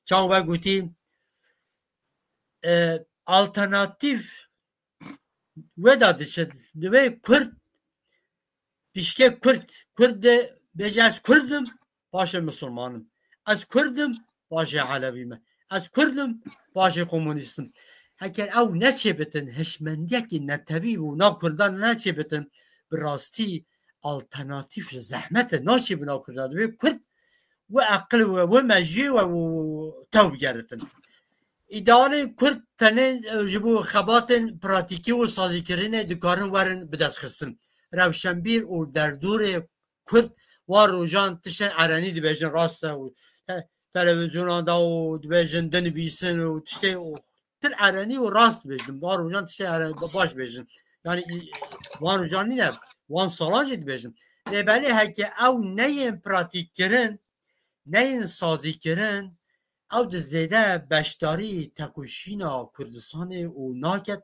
Çawa we gotî, e, alternatîf wê de diçe, divê Kurd, pişke Kurd, Kurd de bêje, ez Kurd im, paşê Misilman im. Ez Kurd im, paşê Elewî me. Ez Kurd im, paşê komunîst im. Heger ew neçêbitin, hişmendiyekî netewî û nav Kurdan neçêbitin, bi rastî alternatîf ji zehmet e, naçê bi nav Kurdan. Divê Kurd we eqil we, we mejiyê we û tew bigeritin. Îdealên Kurd tenê, e, ji bo xebatên pratîkî û sazîkirinê dikarin werin bidestxistin. Rewşenbîr û derdorê Kurd wan rojan tiştên erenî dibêjin, rast e, û te-, televîzyonan de û dibêjin, dinivîsin û tiştê û tir erenî û rast dibêjin. Wan rojan tiştê eren-, baş dibêjin. Yani, î-, wan rojan nîne, wan salan jî dibêjin. Lê belê heke ew neyên pratîk kirin, neyên sazî kirin, ew di zêde beşdarî tekoşîna Kurdistanê û naket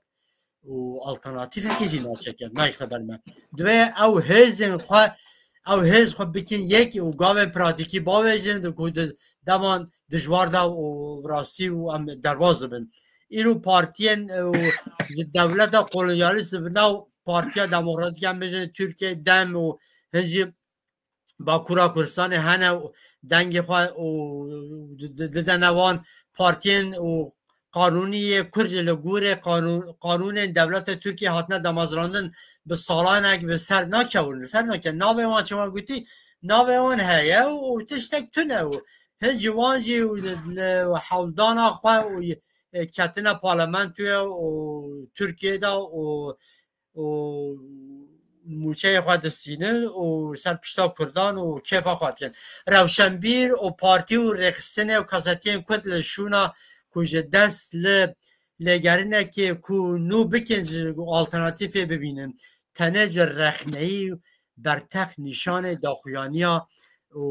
û alternatîfekê jî naçeket, nayxe ber me. Divê ew hêzên xwe, ew hêz xwe bikin yekî û gavên pratîkî bavêjin, di ku di deman dijwar de û rastî û em derbas dibin. Îro partiyên, e, û ji dewleta kolonyalîst bi nav Partiya Demokratîk em bêjin, Tirkiye, dem û hin jî Bakura Kurdistanê hene û dengê xwe û di- di- didene wan partiyên û qanûniyê Kurd jî li gorî qanûn, qanûnên dewleta Tirkiye hatine damezrandin bi salanek bi ser nakevin, bi ser nakevin. Navê wan çima gotî, navê wan heye û, û tiştek tune û hin ji wan jî û li, li hewldana xwe û, e, ketine parlamentoya û Tirkiye de û û mûçeyê xwe distînin û ser pişta Kurdan û kêfa xwe dikin. Rewşenbîr û partî û rêxistinê û kazetiyên Kurd li şûna ku ji dest li lêgerinekê ku nû bikin ji alternatîfê bibînin. Tenê ji rexneyî bertex nîşanê daxuyaniya û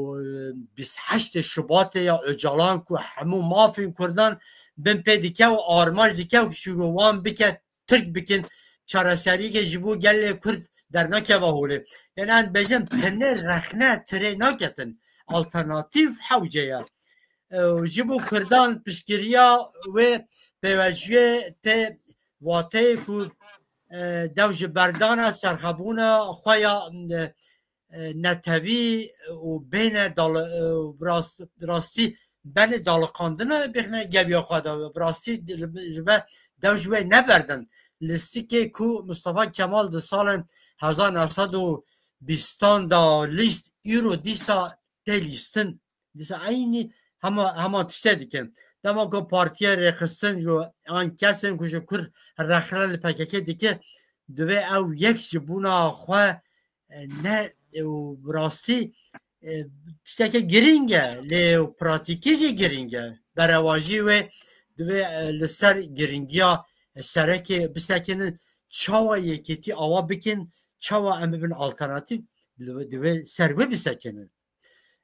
bîst heştê Şubatê ya Ocalan ku hemû mafên Kurdan bin pê dike û armanc dike ku ji wan bike Tirk bikin, çareseriyeke ji bo gelê Kurd dernakeve holê. Yani em bêjin tenê rexne tirê naketin. Alternatîf hewce ye. E, ji bo Kurdan piştgiriya wê pêvajoyê tê wateyê ku, e, dew ji berdana serxebûna xwe ya, e, e, netewî û bêne dal-, e, rast-, rastî benê daliqandina bêxine geviya xwe de. Bi rastî li, li be dew ji wê neberdin. Lîstikê ku Mustafa Kemal di salên hezar neh sed û bîstan de lîst, îro dîsa tê lîstin. Dîsa eynî hema, hema tiştê dikin. Dema ku partiye rêxistin yo an kesên ku ji Kurd rexne li P K K dike, divê ew yek ji bûna xwe, e, ne, e, û bi rastî, e, tişteke girîng e, lê û pratîkî jî girîng e. Berevajî wê divê, e, li ser girîngiya serekê bisekinin, çawa yekêtî awa bikin, çawa em bibin alternatîf, divê, divê ser wê bisekinin.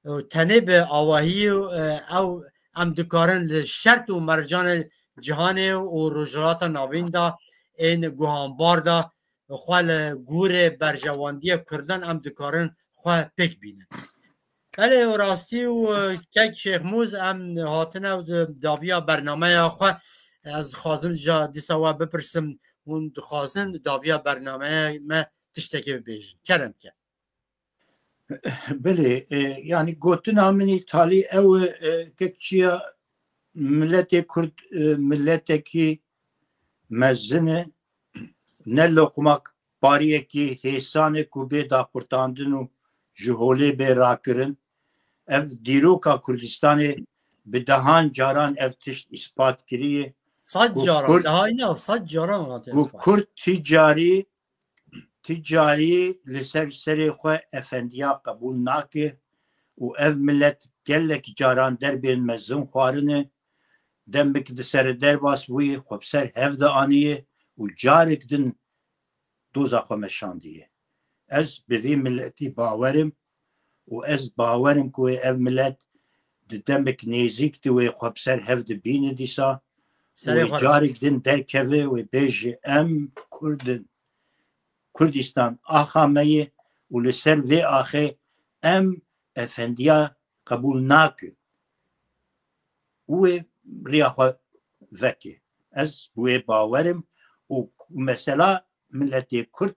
Û tenê bi awahî, e, ew em dikarin li şert û mercanê cihanê û Rojhilata Navîn de ên guhanbar de xwe li gorî berjewendiya Kurdan em dikarin xwe pêk bînin. Belê û rastî û, e, kek Şêxmûz em hatine û di-, daviya bernameya xwe, ez dixwazim ja dîsa we bipirsim, hûn dixwazin daviya bernameya me tiştekê bibêjin. Kerem ke. Belê, e, yani gotina min îtalî ew e, e, kek çiya miletê Kurd, e, miletekî mezin e, ne loqmak pariyekî hêsan e ku bê daqurtandin û ji holê bê rakirin. Ev dîroka Kurdistanê bi dehan caran ev tişt îspat kiriye. Sed ku caran, Kurd, daha ne, sed caran hatiye ku ispat. Kurd ticarî, ticarî li ser serê xwe efendiya qebûl nake û ev milet gelek caran derbên mezin xwarine. Demik di sere derbas bûye, xwe bi ser hev de aniye û carek din doza xwe meşandiye. Ez bi vî miletî bawer im û ez bawer im ku wê ev milet di demik nêzîk de wê xwe bi ser hev de bîne dîsa û Serê wê xwe carek din derkeve, wê bêje, em Kurd in. Kurdistan axa me ye û li ser vê axê em efendiya qebûl nakin. Û wê riya xwe veke. Ez bi wê bawer im û mesela miletê Kurd,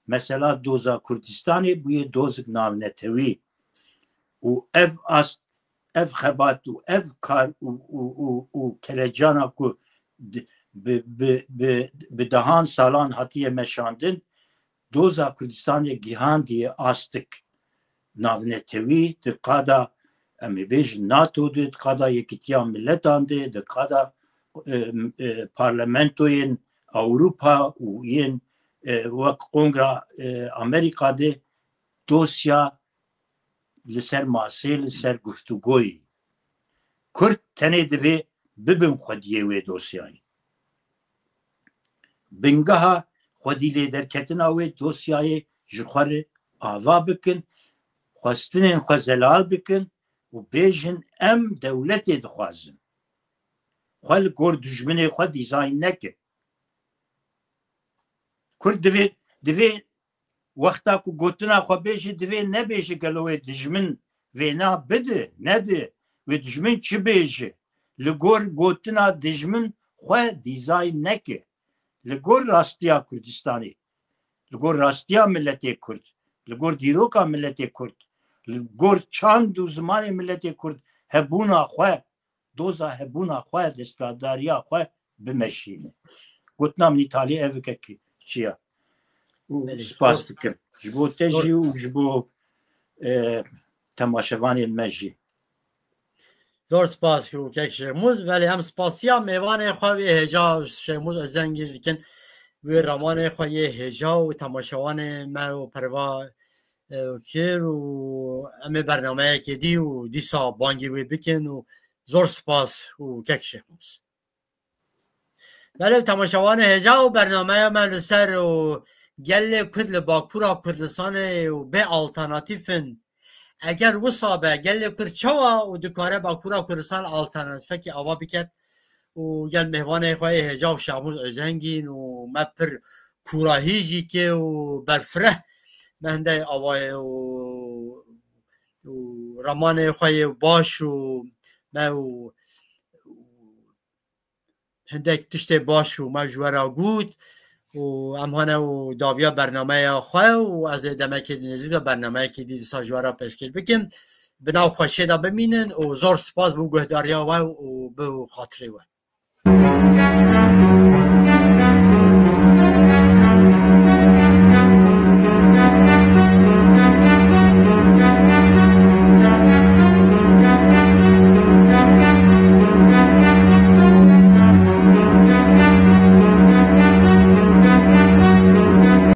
mesela doza Kurdistanê bûye dozek navnetewî. Û ev ast, ev xebat û ev kar û, û, û, û kelecana ku di-, bi, bi, bi, bi dehan salan hatiye meşandin, doza Kurdistanê gihandiye astik navnetewî, di qada, em ê bêjin, nato de, di qada Yekîtiya Miletan de, di qada, e, e, parlamentoyên Ewropa û yên, e, wek Kongra, e, Amerîka de dosya li ser masê, li ser guftûgoyê. Kurd tenê divê bibin xwediyê wê dosyayê. Bingeha xwedî lê derketina wê dosyayê ji xwe re ava bikin, xwestinên xwe zelal bikin û bêjin, em dewletê dixwazin. Xwe li gor dijminê xwe dîzayn nekin. Kurd divê, divê wexta ku gotina xwe bêje, divê nebêje gelo wê dijmin vêna bide, nede, wê dijmin çi bêje. Li gor gotina dijmin xwe dîzayn neke. Li gor rastiya Kurdistanê, li gor rastiya miletê Kurd, li gor dîroka miletê Kurd, li gor çand û zimanê miletê Kurd hebûna xwe, doza hebûna xwe, desthilatdariya xwe bimeşîne. Gotina min îtalî ev kekî çi ya. Û spas dikim ji bo te jî û ji bo, e, temaşevanên me jî. Zor spas û kek Şêxmûz, belê em spasiya mêvanê xwe wê hêja Şêxmûz Ozengî dikin. Wê ramanê xwe yê hêja û temaşevanê me û perva, e, kir û em ê bernameyekê dî û dîsa bangî wê bikin û zor spas û kek Şêxmûz. Belê temaşevanê hêja û bernameya me li ser û gelê Kurd li Bakûra Kurdistanê û bê alternatîf in. Eger wisa be, gelê Kurd çawa û dikare Bakûra Kurdistan alternatîfekî ava biket û gel mêvanê xwe yê hêja û Şahmûz Özengîn û me pir kûrahî jî kê û berfireh me hindê avayê û, û ramanê xwe yê baş û me û hindek tiştê baş û me ji we re got û em hane û daviya bernameya xwe û ez ê demekê di nêzîk de bernameyekê dî dîsa ji we re pêşkêş bikim. Bi nav xweşiyê de bimînin û zor spas bo guhdariya we û bi xatirê we.